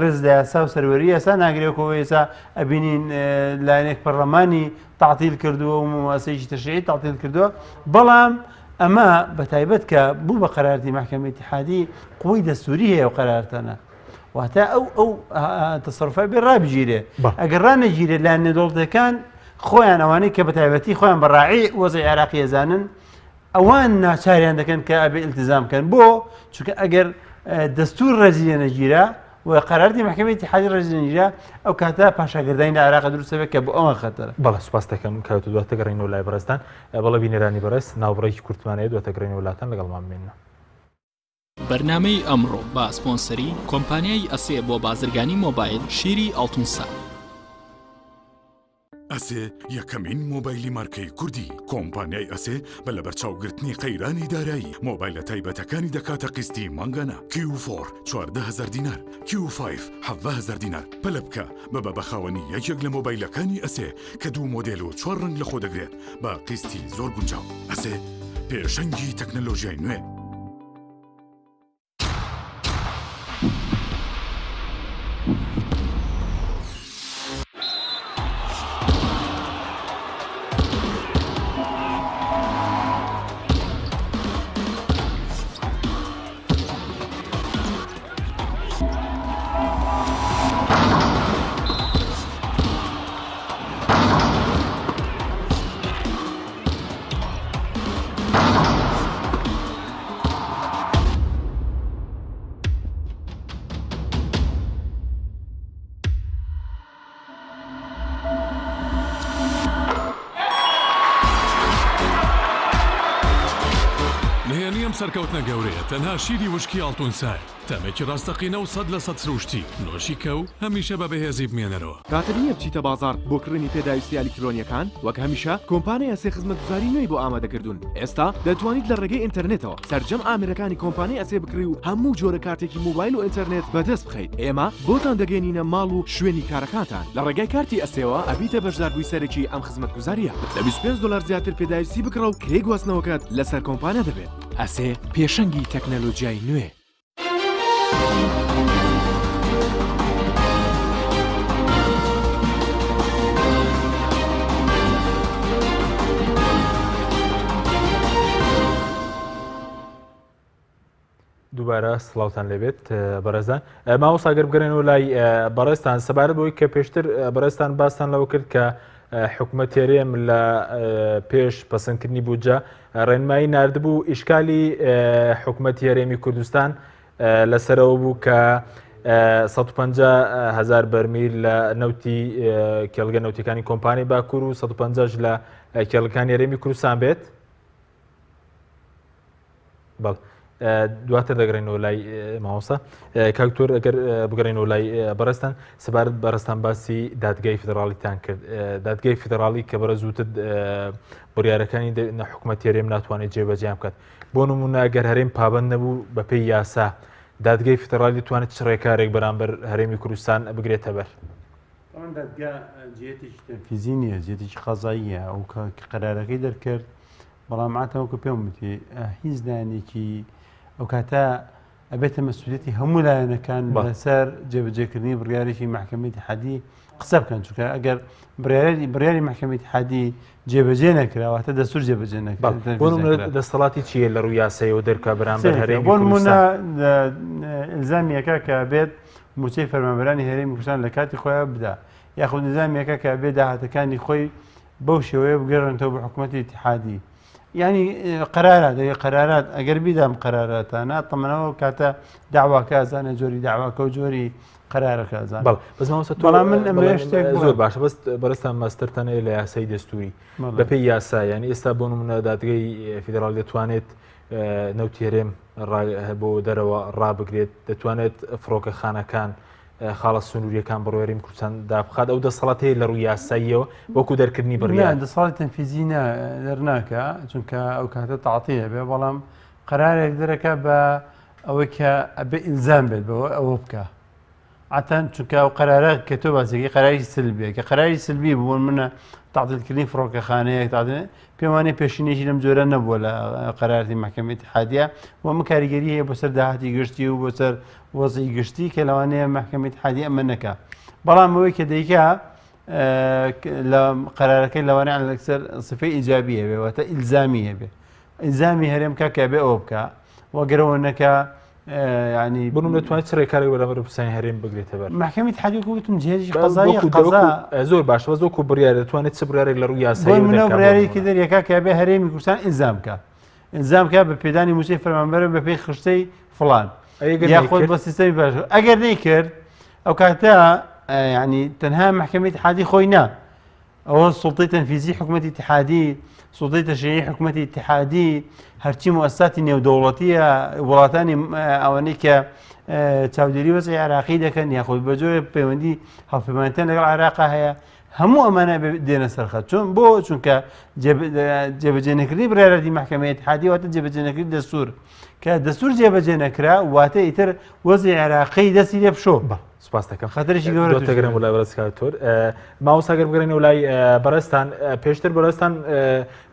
ڕێز لە یاسا و سەروەری یاسا ناگرێکەوە ئێستا ئەبینین لایەنێک پەرلەمانی تعطیل کردووە و مواسەیەکی تەشریعی تعطیل کردووە بەڵام ئەمە بە تایبەت کە بوو بە قەرارتی مەحکەمەی ئیتیحادی قوەی دەستوری هەیە و قەرارتەنە واتە ئەو ئەو تەسەروفە بێ ڕابگیرێ ئەگەر ڕانەگیرێت لایەن نێودەوڵەتەکان خۆیان ئەوانەی کە بە تایبەتی خۆیان بە ڕاعی وەزعی عێراقی ئەزانن ئەوان ناچاریان دەکەن کە ئەبێ التزام بکەن بۆ چونکە ئەگەر دەستور ڕێزی لێ نەگیرا و قەرارتی مەحکەمەی ئیتیحادی ڕێزی نەگیرا ئەو کاتە پاشاگەردانی لە عێراق دروست دەبێت کە بۆ ئەوان خەتەرە. بەڵێ سوپاس دەکەم کاک دواتر گەڕێینەوە لای بەڕێزتان. بەڵێ بینەرانی بەڕێز ناوبڕێکی کورتمان هەیە دواتر گەڕێینەوە لاتان لەگەڵمان بمێننەوە. بەرنامەی ئەمڕۆ بە سپۆنسەری کۆمپانیای ئەسێ بۆ بازرگانی مۆبایل شیری ئاڵتون سا. ئەسێ یەکەمین مۆبایلی مارکەی کوردی کۆمپانیای ئەسێ بە لەبەرچاوگرتنی قەیرانی دارایی مۆبایلە تایبەتەکانی دەکاتە قیستی مانگانە کیو فۆر 14هزار دینار کیو فایڤ 17هزار دینار پەلە بکە ببە بە خاوەنی یەکێک لە مۆبایلەکانی ئەسێ کە دوو مۆدێل و چوار ڕەنگ لەخۆ دەگرێت بە قیستی زۆر گونجاو ئەسێ پێشەنگی تەکنەلۆژیای نوێ. نهێنی ئەم سەرکەوتنە گەورەیە تەنها شیری وشکی ئاڵتونسایە، تامێکی ڕاستەقینە و 100% سروشتی، نۆشی کە و هەمیشە بە بەهێزی بمێنەرەوە. کاتت نییە بچیتە بازاڕ بۆ کڕینی پێداویستییە ئەلیکترۆنییەکان؟ وەک هەمیشە کۆمپانیای ئەسێ خزمەتگوزاری نوێی بۆ ئامادەکردوون. ئێستا دەتوانیت لە ڕێگەی ئینتەرنێتەوە سەرجەم ئامێرەکانی کۆمپانیای ئەسێ بکڕی و هەموو جۆرە کارتێکی مۆبایل و ئینتەرنێت بەدەست بخەیت. ئێمە بۆتان دەگەیەنینە ماڵ و شوێنی کارەکانتان. لە ڕێگای کارتی ئەسێوە ئەبیتە بەشداربووی سەرەکی ئەم خزمەتگوزارییە. لە 25 دۆلار زیاتر پێداویستی بکڕە و کرێی گواستنەوەکەت لەسەر کۆمپانیا دەبێت. ئەسێ پێشەنگی تەکنەلۆجیای نوێ. دووبارە سڵاوتان لێبێت بەڕێزان مامۆستا گەر بگەرێنەوە لای بەڕێزتان سەبارەت بەوەی کە پێشتر بەڕێزتان باستان لەوە کرد کە حکومەت هەرێم لە پێش پەسەندکردنی بودجە ڕێنمایی ناردبوو ئیشکالی حکومەتی هەرێمی کوردستان لەسەرەوە بوو کە 150 هزار بەرمیل لە نەوتی کێڵگە نەوتەکانی کۆمپانی باکوور و 150 لە کێڵەکانی هەرێمی کوردستان بێت بەڵێ دواتر دەگەڕێنەوە لای مامۆستا کاک دکتۆر ئەگەر بگەڕێنەوە لای بەڕێزتان سەبارەت بەڕێزتان باسی دادگای فیدراڵیتان کرد دادگای فیدراڵی کە بەڕێز وتت بڕیارەکانی حکوومەت هەرێم ناتوانێت جێبەجیان بکات بۆ نمونە ئەگەر هەرێم پابند نەبوو بەپێی یاسا دادگای فیدراڵی دەتوانێت چ ڕێکارێک بەرامبەر هەرێمی کوردستان بگرێتە بەر؟ طبعا دادگا جێتێکی تەنفیزی نییە جێتێکی قەزاییە ئەو کە قەرارەکەی دەرکرد بەڵام عاتە وەکو پێم وتی هیچ لایەنێکی ئەو کاتە ئەبێتە مەسئولیەتی هەموو لایەنەکان لەسەر جێبەجێکردنی بڕیارێکی مەحکەمەی ئیتیحادی قسە بکەن چونکە ئەگەر بڕیاری بڕیاری مەحکەمەی ئیتیحادی جێبەجێ نەکرا واتە دەستور جێبەجێ نەکرا بۆ نمونە دەسەڵاتی چییە لە ڕووی یاسایەوە دەرکا بەرامبەر هەرێمی بۆ نمونە ئیلزامیەکە کە بێت موچەی فەرمانبەرانی هەرێمی کوردستان لە کاتی خۆیان بدا یاخود نظامیەکە کە بێ داهاتەکانی خۆی بەو شێوەیە بگەڕێنێتەوە بۆ حکوومەتی ئیتیحادی یعنی قەرارات دەوێ قەرارات ئەگەر بیدام قەراراتانە تەمەنەوە کاتە داواکە ئەزانێ جۆری داواکە و جۆری قەرارەکە ئەزان بەڵێ بەس مامۆستا تۆ بەڵام من ئەمەوێ شتێک بڵێم. زۆر باشە بەس بەڕێزتان ماستەرتان هەیە لە یاسای دەستوری بەڵێ. بەپێی یاسا یعنی ئێستا بۆ نمونە دادگەی فیدراڵ دەتوانێت نەوتی هەرێم بۆ دەرەوە ڕابگرێت دەتوانێت فڕۆکەخانەکان خاڵە سنووریەکان بە ڕووی هەرێمی کوردستان دابخات ئەو دەسەڵات هەیە لە ڕووی یاساییەوە وەکو دەرکردنی بڕیار؟ نا دەسەڵاتی تەنفیزی نا دەرناکا چونکە ئەو کاتە تەعتیل ئەبێ بەڵام قەرارێک دەرەکا بە ئەوەی کە ئەبێ ئیلزام بێت بەوە ئەوە بکە عەتەن چونکە ئەو قەرارە کە تۆ باسێکی قەراری سلبیە کە قەراری سلبی بوون منە تعدیلکردنی فڕۆکەخانەیەک تعدیل پێمانەیە پێشینێکی لەم جۆرە نەبووە لە قەرارەتی مەحکەمەی ئیتحادیە و ئەمە کاریگەری هەیە بۆ سەر داهاتی گشتی و بۆ سەر وەزعی گشتی کە لەوانەیە مەحکەمەی ئیتحادی ئەمە نەکا بەڵام ئەوەی کە دەیکا لە قەرارەکەی لەوانەیە لەسەر سفەی ئیجابی هەبێ واتە ئیلزامی هەبێ ئیلزامی هەرێم کا کە بێ ئەوە بکە وەگەرەوە نەکا ینی بنم دەتوانێت چ ڕێکارێک بەرامبەر بەرپرسانی هەرێم بگرێتە بەر محکمەی اتحادی وەکو وتم جهێزی قەزایی قەزا زۆر باشە بەس وەکو بڕیار دەتوانێت چ بڕیارێک لە ڕووی یاسایی بۆ منەوە بڕیارێکی دەریەکا کە بێ هەرێمی کوردستان ئیلزام بکا ئیلزام بکا بە پێدانی مووچەی فەرمانبەرە بە پێی خشتەی فڵان یاخود بە سیستەمی باش ئەگەر نەیکرد ئەو کاتە ینی تەنها محکمەی اتحادی خۆی نا ئەوە سوڵتەی تەنفیزی حکومەتی ئیتحادی، سوڵتەی تەشریعی حکومەتی ئیتحادی، هەرچی موئەسساتی نێودەوڵەتیە، وڵاتانی ئەوانەی کە چاودێری وەزعی عێراقی دەکەن یاخود بە جۆرێک پەیوەندی هاوپەیمانێتیان لەگەڵ عێراقا هەیە، هەموو ئەمانە دێنە سەرخەت. چۆن بۆ چونکە جێبەجێ نەکردنی بڕیارەتی مەحکەمەی ئیتحادی واتە جێبەجێ نەکردنی دەستور کە دەستور جێبەجێ نەکرا واتە ئیتر وەزعی عێراقی دەستی لێ بشۆ. سپاس دەکەم خەتەرێکی گەورە تووش دەگرم وڵای بەڕێز کاکتۆر مامۆستا گەر بگەڕێنەوە لای بەڕێزتان پێشتر بەڕێزتان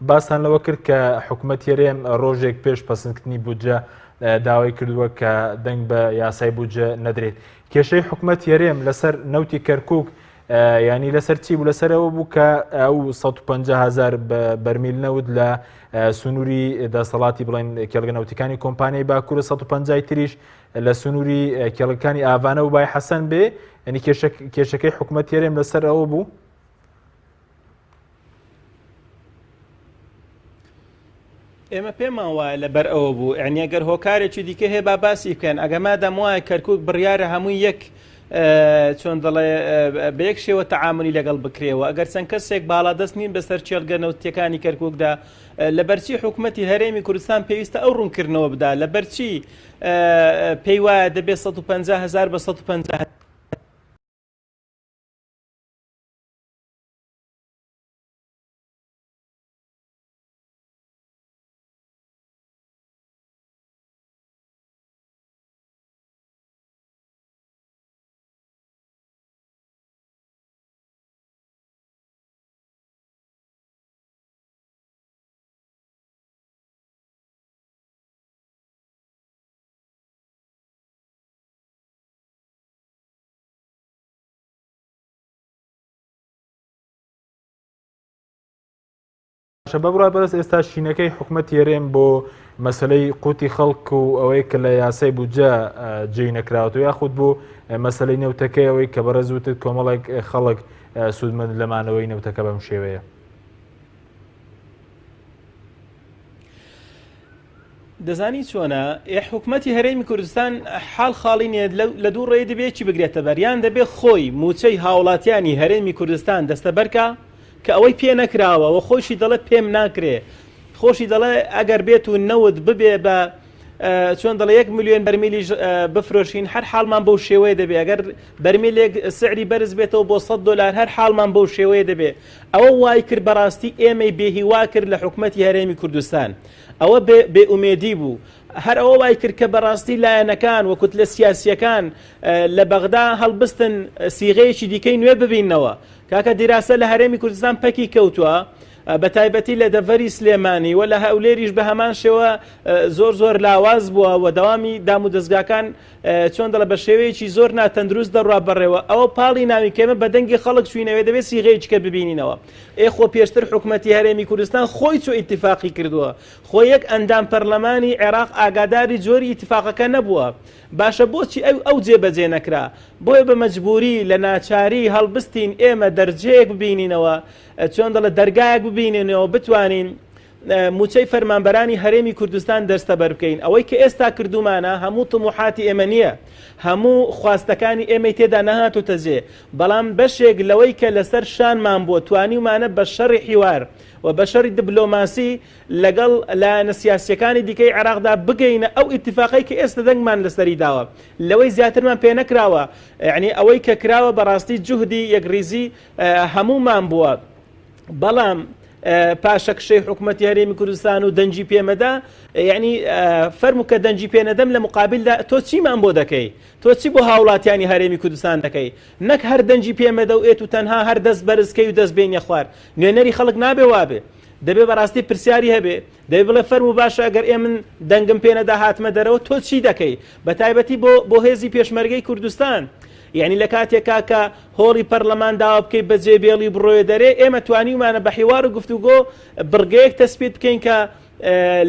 باستان لەوە کرد کە حکوومەت هەرێم ڕۆژێک پێش پەسەندکردنی بودجە داوای کردووە کە دەنگ بە یاسای بودجە نەدرێت کێشەی حکوومەت هەرێم لەسەر نەوتی کەرکک ینی لەسەر چی بوو لەسەرەوە بوو کە ئەو 150 هزار بەرمیل نەوت لە سنووری دەسەڵاتی بڵێن کێڵگە نەوتەکانی کۆمپانیای باکوورە 150 تریش لە سنووری کێڵگەکانی ئاڤانە و بای حەسەن بێ یعنی کێشەکەی حکوومەت هەرێم لەسەر ئەوە بوو؟ ئێمە پێمان وایە لەبەر ئەوە بوو یعنی ئەگەر هۆکارێکی دیکە هەیە با باسی بکەن ئەگە مادەم وایە کەرکک بڕیارە هەمووی یەک چۆن دەڵێ بە یەک شێوە تەعاملی لەگەڵ بکرێەوە ئەگەر چەند کەسێک باڵادەست نین بەسەر کێڵگە نەوتیەکانی کەرککدا لەبەرچی حکوومەتی هەرێمی کوردستان پێویستە ئەو ڕوونکردنەوە بدا لەبەرچی پێی وایە دەبێت 150 هەزار بە 150 باشە بە بڕای بەرز ئێستا شینەکەی حکومەت هەرێم بۆ مەسلەی قوتی خەڵک و ئەوەی کە لە یاسای بودجە جێی نەکراوەتەوە یاخود بۆ مەسلەی نەوتەکەی ئەوەی کە بەڕێز وتت کۆمەڵێک خەڵک سوودمەند لە مانەوەی نەوتەکە بەم شێوەیە. دەزانی چۆنە ئێ حکومەتی هەرێمی کوردستان حاڵ خاڵی نیە لە دوو ڕێی دەبێ یەکی بگرێتە بەر یان دەبێ خۆی موچەی هاوڵاتیانی هەرێمی کوردستان دەستەبەرکا کە ئەوەی پێ نەکراوە و خۆشی دەڵێ پێم ناکرێ خۆشی دەڵێ ئەگەر بێت و نەوت ببێ بە چۆن دەڵێ یەک ملیۆن بەرمیلیش بفرۆشین هەر حاڵمان بەو شێوەیە دەبێ ئەگەر بەرمیلێک سعری بەرز بێتەوە بۆ 100 دلار هەر حاڵمان بەو شێوەیە دەبێ ئەوە وای کرد بەڕاستی ئێمەی بێهیوا کرد لە حکومەتی هەرێمی کوردستان ئەوە بێ ئومێدی بوو. هەر ئەوە وای کرد کە بەڕاستی لایەنەکان و کوتلە سیاسییەکان لە بەغدا هەڵبستن سیغەیەکی دیکەی نوێ ببیننەوە. کاکە دیراسە لە هەرێمی کوردستان پەکی کەوتووە، بە تایبەتی لە دەڤەری سلێمانی و لە هەولێریش بە هەمان شێوە زۆر زۆر لاواز بووە و دەوامی دامودەزگاکان چۆن دەڵێ بە شێوەیەکی زۆر ناتەندروست دەڕوا بەڕێوە. ئەوە پاڵی ناوی کە ئێمە بە دەنگی خەڵک چووینەوێ دەبێ سیغەیەکی کە ببینینەوە. ئێ خۆ پێشتر حکومەتی هەرێمی کوردستان خۆی چۆ ئیتیفاقی کردووە خۆ یەک ئەندام پەرلەمانی عێراق ئاگاداری جۆری ئیتیفاقەکە نەبووە باشە بۆچی ئەو ئەو جێبەجێ نەکرا بۆیە بە مەجبوری لە ناچاری هەڵبستین ئێمە دەرجەیەک ببینینەوە چۆن دەڵێ دەرگایەک ببینینەوە بتوانین. مووچەی فەرمانبەرانی هەرێمی کوردستان دەستەبەر بکەین. ئەوەی کە ئێستا کردوومانە هەموو تموحاتی ئێمە نییە، هەموو خواستەکانی ئێمەی تێدا نەهاتۆتە جێ، بەڵام بەشێک لەوەی کە لەسەر شانمان بووە توانیومانە بە شەڕی حیوار و بە شەڕی دبلۆماسی لەگەڵ لایەنە سیاسییەکانی دیکەی عێراقدا بگەینە ئەو ئیتیفاقەی کە ئێستا دەنگمان لەسەری داوە. لەوەی زیاترمان پێ نەکراوە، یەعنی ئەوەی کە کراوە بەڕاستی جوهدی یەکڕیزی هەموومان بووە. بەڵام پاشەکشەی حکوومەتی هەرێمی کوردستان و دەنگی پێمەدا یعنی فەرموو کە دەنگی پێ نەدەم لە مقابلدا تۆ چیمان بۆ دەکەی تۆ چی بۆ هاوڵاتیانی هەرێمی کوردستان دەکەی نەک هەر دەنگی پێمەدە و ئێت و تەنها هەر دەست بەرزکەی و دەست بێنیە خوار نوێنەری خەڵک نابێ وابێ دەبێ بەڕاستی پرسیاری هەبێ دەبێ بڵێ فەرموو باشە ئەگەر ئێمن دەنگم پێ نەدا هاتمە دەرەوە تۆ چی دەکەی بە تایبەتی بۆ بۆ هێزی پێشمەرگەی کوردستان یعنی لە کاتێکا کە هۆڵی پەرلەمان داوا بکەی بەجێ بێڵی بڕۆیە دەرێ ئێمە توانیومانە بە حیوار و گفتوگۆ بڕگەیەک تەسپیت بکەین کە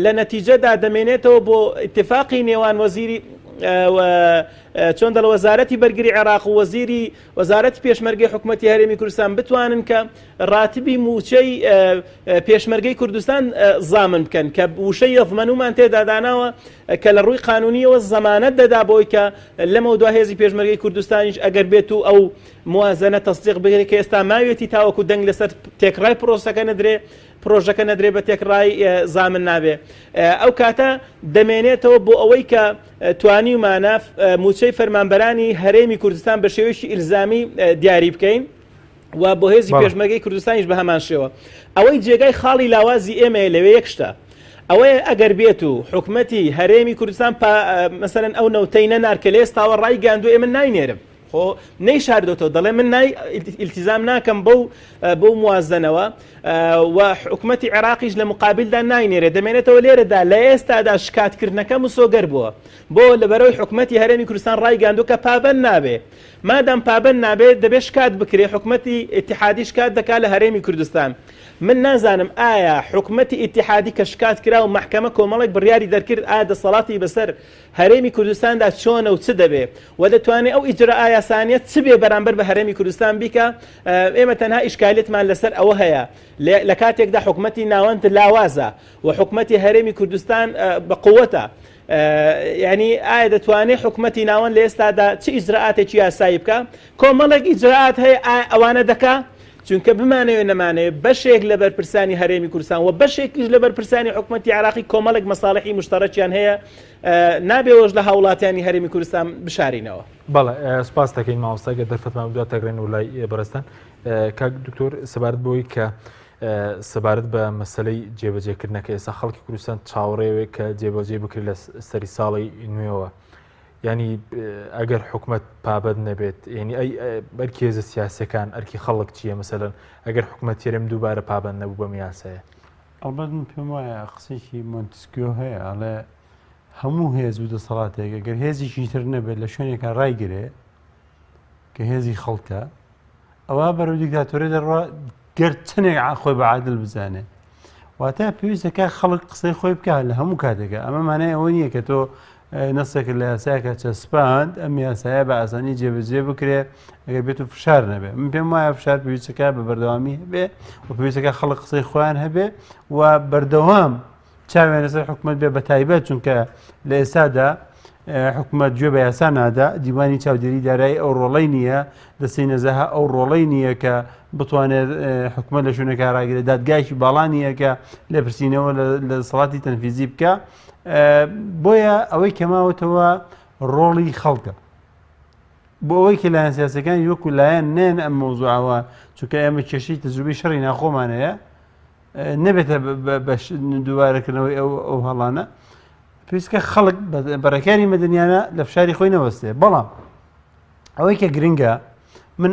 لە نەتیجەدا دەمێنێتەوە بۆ اتفاقی نێوان وەزیری چۆن دەڵ وەزارەتی بەرگری عێراق و وەزیری وەزارەتی پێشمەرگەی حکومەتی هەرێمی کوردستان بتوانن کە ڕاتبی مووچەی پێشمەرگەی کوردستان زامن بکەن کە وشەی یەضمەنومان تێدا داناوە کە لە ڕووی قانونیەوە زەمانەت دەدا بۆی کە لەمە دوا هێزی پێشمەرگەی کوردستانیش ئەگەر بێت و ئەو موازنە تەسدیق بکرێت کە ئێستا ماویەتی تاوەکو دەنگ لەسەر تێکڕای پرۆسەکە نەدرێ پرۆژەکە نەدرێ بە تێکڕای زامن نابێ ئەو کاتە دەمێنێتەوە بۆ ئەوەی کە توانیومانە مووچەی فەرمانبەرانی هەرێمی کوردستان بە شێوەیەکی ئیلزامی دیاری بکەین و بۆ هێزی پێشمەرگەی کوردستانیش بە هەمان شێوە. ئەوەی جێگای خاڵی لاوازی ئێمەیە لەوێ یەک شتە، ئەوەیە ئەگەر بێت و حکومەتی هەرێمی کوردستان مەسەلەن ئەو نەوتەی نەنارد کە لە ئێستاوە ڕایگەیاندووە ئێمە ناینێرم، خۆ نەیشاردۆتەوە دەڵێ من نای ئیلتیزام ناکەم بەو بەو موازنەوە و حکومەتی عێراقیش لە مقابلدا ناینێرێ دەمێنێتەوە لێرەدا لە ئێستادا شکاتکردنەکە مسۆگەر بووە بۆ لەبەرەوەی حکومەتی هەرێمی کوردستان ڕایگەیاندووە کە پابەند نابێ مادام پابەند نابێت دەبێت شکات بکرێت حکومەتی ئیتیحادی شکات دەکات لە هەرێمی کوردستان من نازانم ئایا حکومەتی ئیتیحادی کە شکات کرا و مەحکەمە کۆمەڵێک بڕیاری دەرکرد ئایا دەسەڵاتی بەسەر هەرێمی کوردستاندا چۆنە و چ دەبێ و دەتوانێت ئەو ئیجرائە یاسانیە چ بێ بەرامبەر بە هەرێمی کوردستان بیکا ئێمە تەنها ئیشکالیەتمان لەسەر ئەوە هەیە لە کاتێکدا حکومەتی ناوەند لاوازە و حکومەتی هەرێمی کوردستان بە قوتە یعنی ئایا دەتوانێت حکومەتی ناوەند لە ئێستادا چ ئیجرائاتێکی یاسایی بکە کۆمەڵێک ئیجرائات هەیە ئایا ئەوانە دەکا چونکە بمانەوێ نەمانەوێ بەشێک لە بەرپرسانی هەرێمی کوردستان و بەشێکیش لە بەرپرسانی حکومەتی عراقی کۆمەڵێک مەساڵحی مشتەرەکیان هەیە نابێ وەش لە هاوڵاتیانی هەرێمی کوردستان بشارینەوە. بەڵێ سپاس دەکەین مامۆستا گەر دەرفەتمان بدات دەگرین و لای بەڕێزتان کاک دکتۆر سەبارەت بۆی کە سەبارەت بە مەسلەی جێبەجێکردنەکە ئێستا خەڵکی کوردستان چاوەڕێوێ کە جێبەجێ بکرێت لە سەری ساڵی نوێوە ینی ئەگەر حکومت پابەت نەبێت ینی ئەی ئەرکی هێزە سیاسەکان ئەرکی خەڵک چییە مەسەلەن ئەگەر حکومت هەرێم دووبارە پابەند نەبوو بەم یاسایە ئەڵبەت من پێم وایە قسێکی مۆنتسکیۆ هەیە ئەڵێ هەموو هێز و دەسەڵاتێک ئەگەر هێزێکی تر نەبێت لە شوێنێکا ڕایگرێ کە هێزی خەڵکە ئەوە بەرەو دیکتاتۆری دەڕوا گەر چەندێک خۆی بە عادل بزانێ واتە پێویستەکە خەڵک قسەی خۆی بکە لە هەموو کاتێکە ئەمە مانای ئەوە نییە کە تۆ نەسێک لە یاسایەکە چەسپاند ئەم یاسایە بە ئاسانی جێبەجێ بکرێ ئەگەر بێت و فشار نەبێ من پێم وایە فشار پێویستەکە بە بەردەوامی هەبێ و پێویستەکە خەڵک قسەی خۆیان هەبێ و بەردەوام چاویان لەسەر حکومەت بێ بەتایبەت چونکە لە ئێستادا حکومەت گوێ بە یاسا نادا دیوانی چاودێری دارایی ئەو ڕۆڵەی نییە دەستەی نەزاهە ئەو ڕۆڵەی نییە کە بتوانێت حکومەت لە شوێنەکە ڕاگرێت دادگایکی باڵا نییە کە لێپرسینەوە لە دەسەڵاتی تەنفیزی بکە بۆیە ئەوەی کەماوەتەوە ڕۆڵی خەڵکە بۆ ئەوەی کە لایەن سیاسەکانی وەکو لایەن نێن ئەم مۆزوعەوە چونکە ئێمە کێشەی تەجروبەی شەڕی ناخۆمان هەیە نەبێتە دووبارەکردنەوەی ئەو ئەو هەڵانە پێویستکە خەڵک بەڕێکاری مەدەنیانە لە فشاری خۆی نەوەستێ بەڵام ئەوەی کە گرنگە من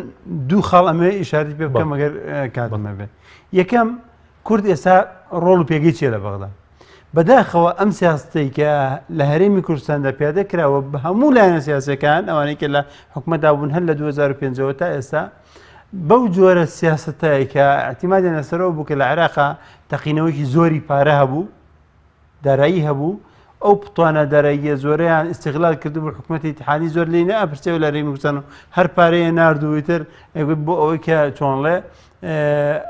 دوو خاڵ ئەمێ ئیشاری پێ بکەم ئەگەر کاتم هەبێت یەکەم کورد ئێستا ڕۆڵ و پێگەی چیە لە بەغدا بەداخەوە ئەم سیاستەی کە لە هەرێمی کوردستاندا پیادە کراوە بە هەموو لایەنە سیاسەکان ئەوانەی کە لە حکومەتدا بوون هەر لە 2005ەوە تا ئێستا بەو جۆرە سیاسەتەی کە ئیعتیمادیان لەسەرەوە بوو کە لە عێراقا تەقینەوەیەکی زۆری پارە هەبوو، دارایی هەبوو، ئەو توانا داراییە زۆرەیان ئیستغلال کردبوو، حکومەتی ئیتحادی زۆر لێی نەئەپرسیەوە لە هەرێمی کوردستان و هەر پارەیە نارد و ئیتر ئەیگوت بۆ ئەوەی کە چۆنڵێ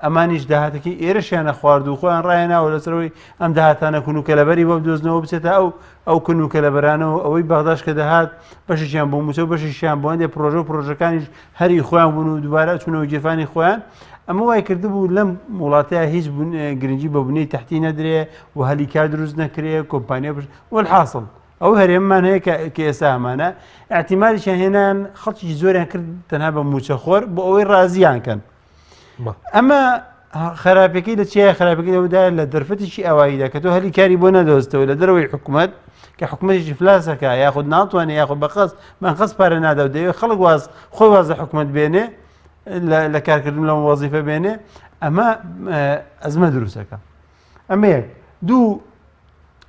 ئەمانیش داهاتەکەی ئێرەشیان نەخوارد و خۆیان ڕایەناوە لەسەرەوەی ئەم داهاتانە کون و کەلەبەری بۆ بدۆزنەوە بچێتە ئەو ئەو کون و کەلەبەرانەوە ئەوەی بەغداش کە دەهات بەشێکیان بۆ مووچە و بەشێکیان بۆ هەندێک پرۆژە و پرۆژەکانیش هەری خۆیان بوون و دووبارە چوونەوە گیرفانی خۆیان ئەمە وای کردبوو لەم وڵاتەیە هیچ گرنگی بە بنەی تەحتی نەدرێ و هەلی کار دروست نەکرێ کۆمپانیا بش والحاصل ئەو هەرێممان هەیە کە کە ئێستا هەمانە اعتیمادیشیان هێنان خەڵکی زۆریان کرد تەنها بە مووچەخۆر بۆ ئەوەی ڕازیان کەن ئەمە خراپەکەی لە چیای خراپەکەی لەوەدا لە دەرفەتێکی ئاواییدا کە تۆ هەلی کاری بۆ نەدۆستەوە لە دەرەوەی حکوومەت کە حکوومەتێکی فلاسەکە یاخود ناتوانێت یاخود بەقەس من قەس پارە نادا و دەیەوێت خەڵک واز خۆی واز لە حکوومەت بێنێ لە کارکردن لەم وەزیفە بێنێ ئەمە ئەزمە دروستەکە ئەمە یەک دوو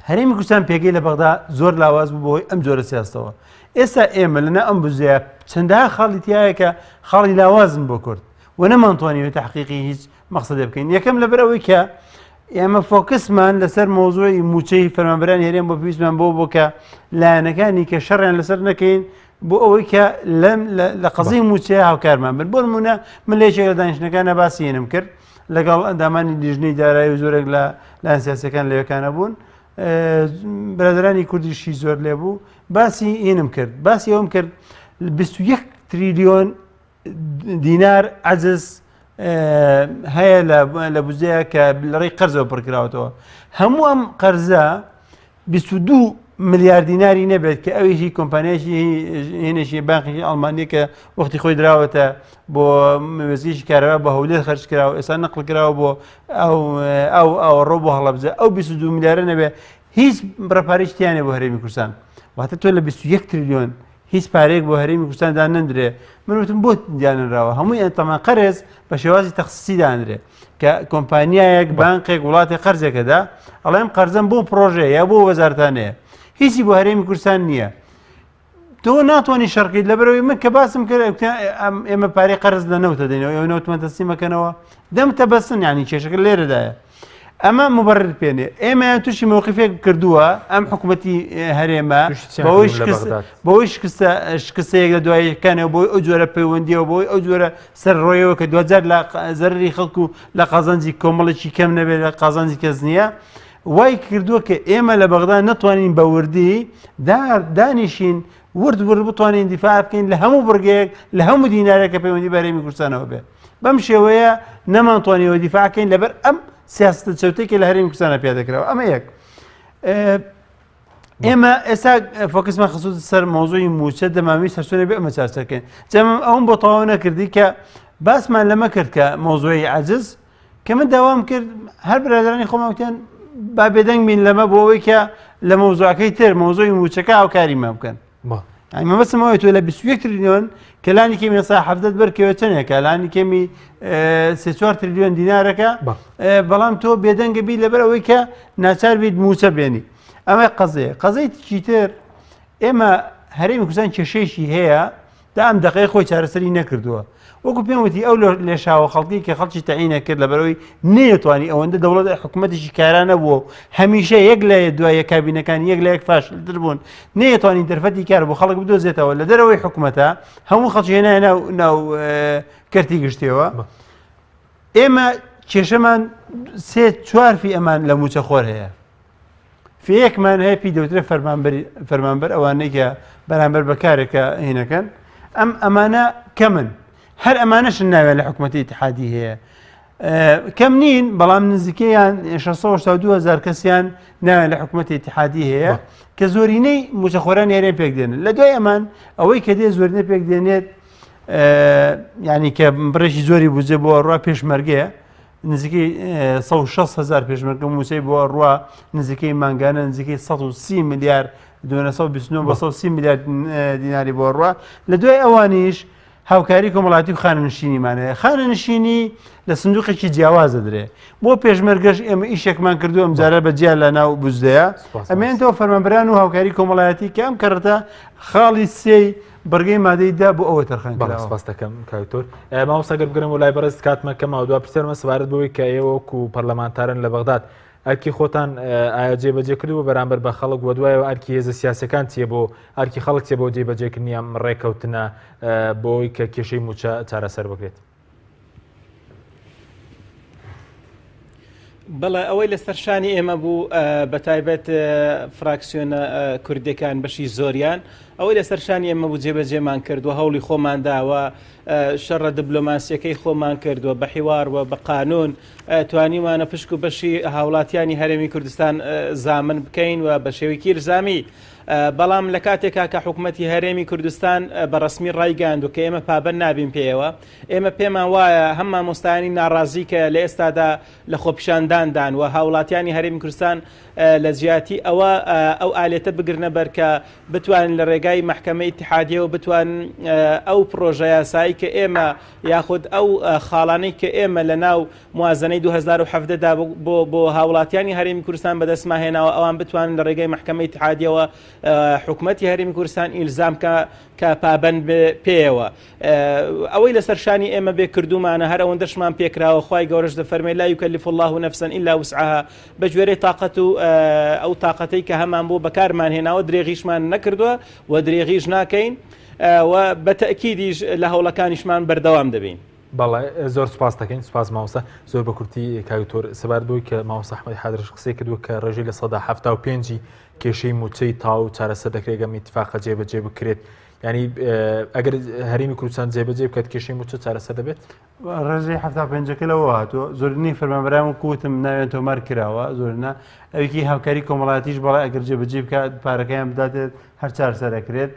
هەرێمی کوردستان پێگەی لە بەغدا زۆر لاواز بوو بەهۆی ئەم جۆرە سیاستەوە ئێستا ئێمە لەنا ئەم بزەیە چەندەها خاڵی تایە کە خاڵی لاوازن بۆ کورد و نەمانتوانیوە تحقیقی هیچ مەقصدێ بکەین یەکەم لەبەر ئەوەی کە ئێمە فۆکسمان لەسەر مۆزوعی موچەی فەرمانبەرانی هەرێم بۆ پێویستمان بۆ بۆ کە لایەنەکانی کە شەڕیان لەسەر نەکەین بۆ ئەوەی کە لەم لە قەزیی موچەیە هاوکارمان بن بۆ نمونە من لە یەکێک لە دانیشتنەکانە باسی هێنم کرد لەگەڵ ئەندامانی لیژنەی دارایی و زۆرێک لە لایەن سیاسەکان لەوێکانە بوون برادرانی کوردیشی زۆر لێ بوو باسی ئینم کرد باسی ئەوم کرد 21 تریلیۆن دینار عجز هەیە لە بودجەیە کە لە ڕێی قەرزەوە پڕکراوەتەوە هەموو ئەم قەرزە 22 ملیار دیناری نەبێت کە ئەویشی کۆمپانیایکی هێنێکی بانقێکی ئەڵمانی کە وەختی خۆی دراوەتە بۆ وێزگەیەکی کارەبا بە هەولێر خەرج کراوە ئێستا نەقل کراوە بۆ ئەو ئەو ئاوەڕۆ بۆ هەڵەبجە ئەو 22 ملیارە نەبێت هیچ بڕە پارەیەکی تیانێ بۆ هەرێمی کوردستان واتە تۆ لە 21 تریلیۆن هیچ پارەیەک بۆ هەرێمی کوردستان دانەندرێ من وتم بۆ دانەنراوە هەمووی ئەنتەمان قەرز بە شێوازی تەخصیصی دانرێ کە کۆمپانیایەک بانقێک وڵاتی قەرزێکەدا ئەڵێم قەرزم بۆ پرۆژەیە یا بۆ وەزارتانەیە هیچی بۆ هەرێمی کوردستان نییە تۆ ناتوانانی شەرقیت لەبەرەوەی من کە باسم کرد ئێمە پارەی قەرز لە نەوتە دەینەوە ئێوە نەوتمان تەسلیمەکەنەوە دەمتە بەسن ینی کێشەکە لێرەدایە ئەمە مبرر پێنێ ئێمەیان تووشی مەوقفێک کردووە ئەم حکوومەتی هەرێمە بەوەی شکستە شکستەیەک لە دوایەکانەوە بۆی ئەو جۆرە پەیوەندیەوە بۆی ئەو جۆرە سەر ڕۆیەوە کە دوجار لە زەرری خەڵک و لە قازانجی کۆمەڵێکی کەم نەبێت لە قازانجی کەس نییە وای کردووە کە ئێمە لە بەغدا نەتوانین بە وردی دانیشین ورد ورد بتوانین دیفاع بکەین لە هەموو بڕگەیەک لە هەموو دینارێک کە پەیوەندی بە هەرێمی کوردستانەوە بێت بەم شێوەیە نەمانتوانیەوە دیفاع کەین لەبەر ئەم سیاستە چەوتەی کە لە هەرێمی کوردستانە پیادە کراوە ئەمە یەک ئێمە ئێستا فۆکسمان خستووتە سەر مۆزوعی موچە دەماوی سەرچۆنە بێ ئەمە چارەسەرکەین جەمم ئەوم بۆ تەواو نەکردی کە باسمان لەمە کرد کە مۆزوعی عجز کە من داوام کرد هەر برادرانی خۆمان وتیان با بێدەنگ بین لەمە بۆ ئەوەی کە لە مەوزوعەکەی تر مەوزوعی موچەکە هاوکاریمان بکەن یعنی مەبەستم ئەوەیە تۆ لە 21 تریلیۆن کە لانی کەمی ئێستا حەفدەت بەرکەوێت چەندێکە لانی کەمی سێ چوار تریلیۆن دینارەکە بەڵام تۆ بێدەنگە بی لەبەر ئەوەی کە ناچار بیت موچە بێنی ئەمە قەزەیە قەزەی تر ئێمە هەرێمی کوردستان کێشەیەکی هەیە تا ئەم دەقەی خۆی چارەسەری نەکردووە وەکو پێم وتی ئەو لێشاوە خەڵکی کە خەڵکی تەعینە کرد لەبەرەوەی نەیەتوانی ئەوەندە دەوڵەت حکوومەتێکی کارا نەبووە و هەمیشە یەک لە دوای کابینەکان یەک لە یەک فاشلتر بوون نەیەتوانی دەرفەتی کار بۆ خەڵک بدۆزێتەوە لە دەرەوەی حکوومەتە هەموو خەڵکی هێنایە ناو ناو کەرتی گشتیەوە ئێمە کێشەمان سێ چوار فی ئەمان لە موچەخۆر هەیە فێیەکمان هەیە پێی دەوترێت فەرمانبەری فەرمانبەر ئەوانەی کە بەرامبەر بە کارێکە هینەکەن ئەم ئەمانە کەمن هەر ئەمانەشن ناوێن لە حکوومەتی ئیتحادی هەیە کەم نین بەڵام نزیکەیان 682 هزار کەسیان ناوێن لە حکوومەتی ئیتحادی هەیە کە زۆرینەی موچەخۆران هەرێم پێک دێنن لە دوای ئەمان ئەوەی کە دێ زۆرینە پێک دێنێت ینی کە بڕێکی زۆری بودجە بۆ ڕوا پێشمەرگەیە نزیکەی 160 هزار پێشمەرگە مووچەی بۆ ئەڕوا نزیکەی مانگانە نزیکەی 130 ملیار 229 بە 130 ملیار دیناری بۆ ئەڕوا لە دوای ئەوانیش هاوکاری کۆمەڵاتی و خانەنشینیمان هەیە خانەنشینی لە سندوقێکی جیاواز دەدرێ بۆ پێشمەرگەش ئێمە ئیشێکمان کردو ئەم جارە بە جیا لە ناو بزدەیە ئەمێنەوە فەرمانبران و هاوکاری کۆمەڵایەتی کە ئەم کەڕەتە خاڵی سێی بڕگەی مادەی دا بۆ ئەوە تەرخان کراوە. بەڵێ سپاس دەکەم کاک دکتۆر. مامۆستا گەر بگەرم بۆ لای بەڕێز کاتمان کەمە دوا پرسیارمە سەبارەت بەوەی کە ئێوە وەکو پەرلەمانتارن لە بەغداد ئەرکی خۆتان ئایا جێبەجێ کردووە بەرامبەر بە خەڵک و دوایەوە ئەرکی هێزە سیاسەکان چییە بۆ ئەرکی خەڵک چیە بۆ جێبەجێکردنی ئەم ڕێکەوتنە بۆی کە کێشەی مووچە چارەسەر بکرێت؟ بەڵێ ئەوەی لەسەر شانی ئێمە بوو بە تایبەت فراکسیۆنە کوردەکان بەشی زۆریان ئەوەی لەسەر شانی ئێمە بوو جێبەجێمان کرد و هەوڵی خۆمان داوە شەڕە دبلۆماسیەکەی خۆمان کردووە بە حیوار و بە قانون توانیمانە پشک و بەشی هاوڵاتیانی هەرێمی کوردستان زامن بکەین و بە شێوەیەکی ئیلزامی بەڵام لە کاتێکا کە حکوومەتی هەرێمی کوردستان بە ڕسمی ڕایگەیاندووە کە ئێمە پابەند نابین پێیەوە ئێمە پێمان وایە هەم مامۆستایانی ناڕازی کە لە ئێستادا لە خۆپیشانداندان و هاوڵاتیانی هەرێمی کوردستان لە جیاتی ئەوە ئەو ئالێتە بگرنە بەر کە بتوانن لە ڕێگای مەحکەمەی ئیتحادیەوە بتوانن ئەو پڕۆژە یاسایی کە ئێمە یاخود ئەو خاڵانەی کە ئێمە لە ناو موازنەی 2017 دا بۆ بۆ هاوڵاتیانی هەرێمی کوردستان بەدەستمان هێناوە ئەوان بتوانن لە ڕێگای مەحکەمەی ئیتحادیەوە حکومەتی هەرێمی کوردستان ئیلزام کە کە پابەند پێیەوە ئەوەی لەسەر شانی ئێمە بێ کردومانە هەر ئەوەندەشمان پێکراوە خوای گەورەش دەفەرمێ لا یکلف الله نفسا الا وسعها بە گوێرەی تاقەت و ئەو تاقەتەی کە هەمان بوو بەکارمان هێناوە درێغیشمان نەکردووە و درێغیش ناکەین و بە تەکیدیش لە هەوڵەکانیشمان بەردەوام دەبین. بەڵێ زۆر سپاس دەکەین سپاس مامۆستا زۆر بە کورتی کاک دکتۆر سەبارەت بەوەی کە مامۆستا ئەحمەدی حادرش قسەی کردووە کە ڕێژەی 75% کێشەی مووچەی تاو چارەسەر دەکرێت گەم ئیتفاقە جێبەجێ بکرێت ینی ئەگەر هەرێمی کوردستان جێبەجێ بکات کێشەی مووچە چارەسەر دەبێت؟ ڕێژەی 75 پێنجەکە لەوە هاتووە زۆرینەی فەرمانبەران وەکو وتم ناویان تۆمار کراوە زۆرینە ئەوێکی هاوکاری کۆمەڵاتیش بەڵێ ئەگەر جێبەجێ بکات پارەکەیان بداتێت هەر چارەسەر ئەکرێت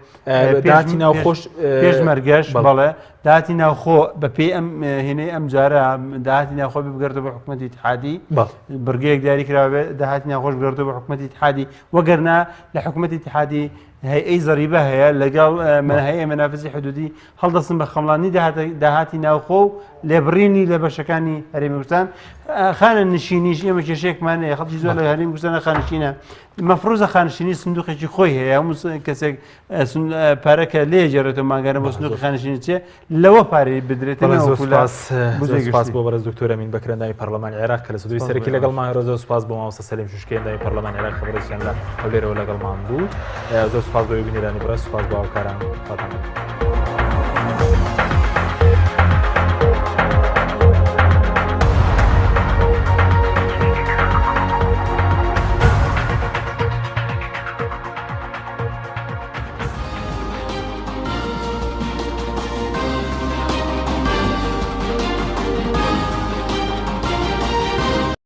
داهاتی ناوخۆش پێشمەرگەش بەڵێ داهاتی ناوخۆ بەپێی ئەم هێنەی ئەم جارە داهاتی ناوخۆ بگەڕێتەوە بە حکوومەتی ئیتحادی بڕگەیەک دیاری کراوە داهاتی ناوخۆش بگەڕێتەوە بە حکوومەتی ئیتحادی وەگەرنا لە حکوومەتی ئیتحادی هەیئەی زەریبە هەیە لەگەڵ هەیئە مەنافزی حدودی هەڵدەستن بە خەمڵاندنی داهاتی ناوخۆ و لێبڕینی لە بەشەکانی هەرێمی کوردستان خانە نشینیش ئێمە کێشەیەکمان هەیە خەڵکی زۆر لە هەرێمی کوردستان خانشینە مەفروزە خانشینی سندوقێکی خۆی هەیە هەموو کەسێک پارەکە لێ گەڕێتەوە مانگانە بۆ سندوقی خانشینی چێ لەوە پارەی بدرێت سپاس بۆ بەڕێز دکتۆر ئەمین بەکر ئەندامی پەرلەمانی عێراق کە لە سدوی سەرەکی لەگەڵمان هەرە زۆر سپاس بۆ مامۆستا سەلیم شوشکەی ئەندامی پەرلەمانی عێراق کە بەڕێزیان لە هەولێرەوە لەگەڵمان بوو زۆر سپاس بۆ بینەرانی بەڕێز سپاس بۆ هاوکاران خاتان لەگەڵ.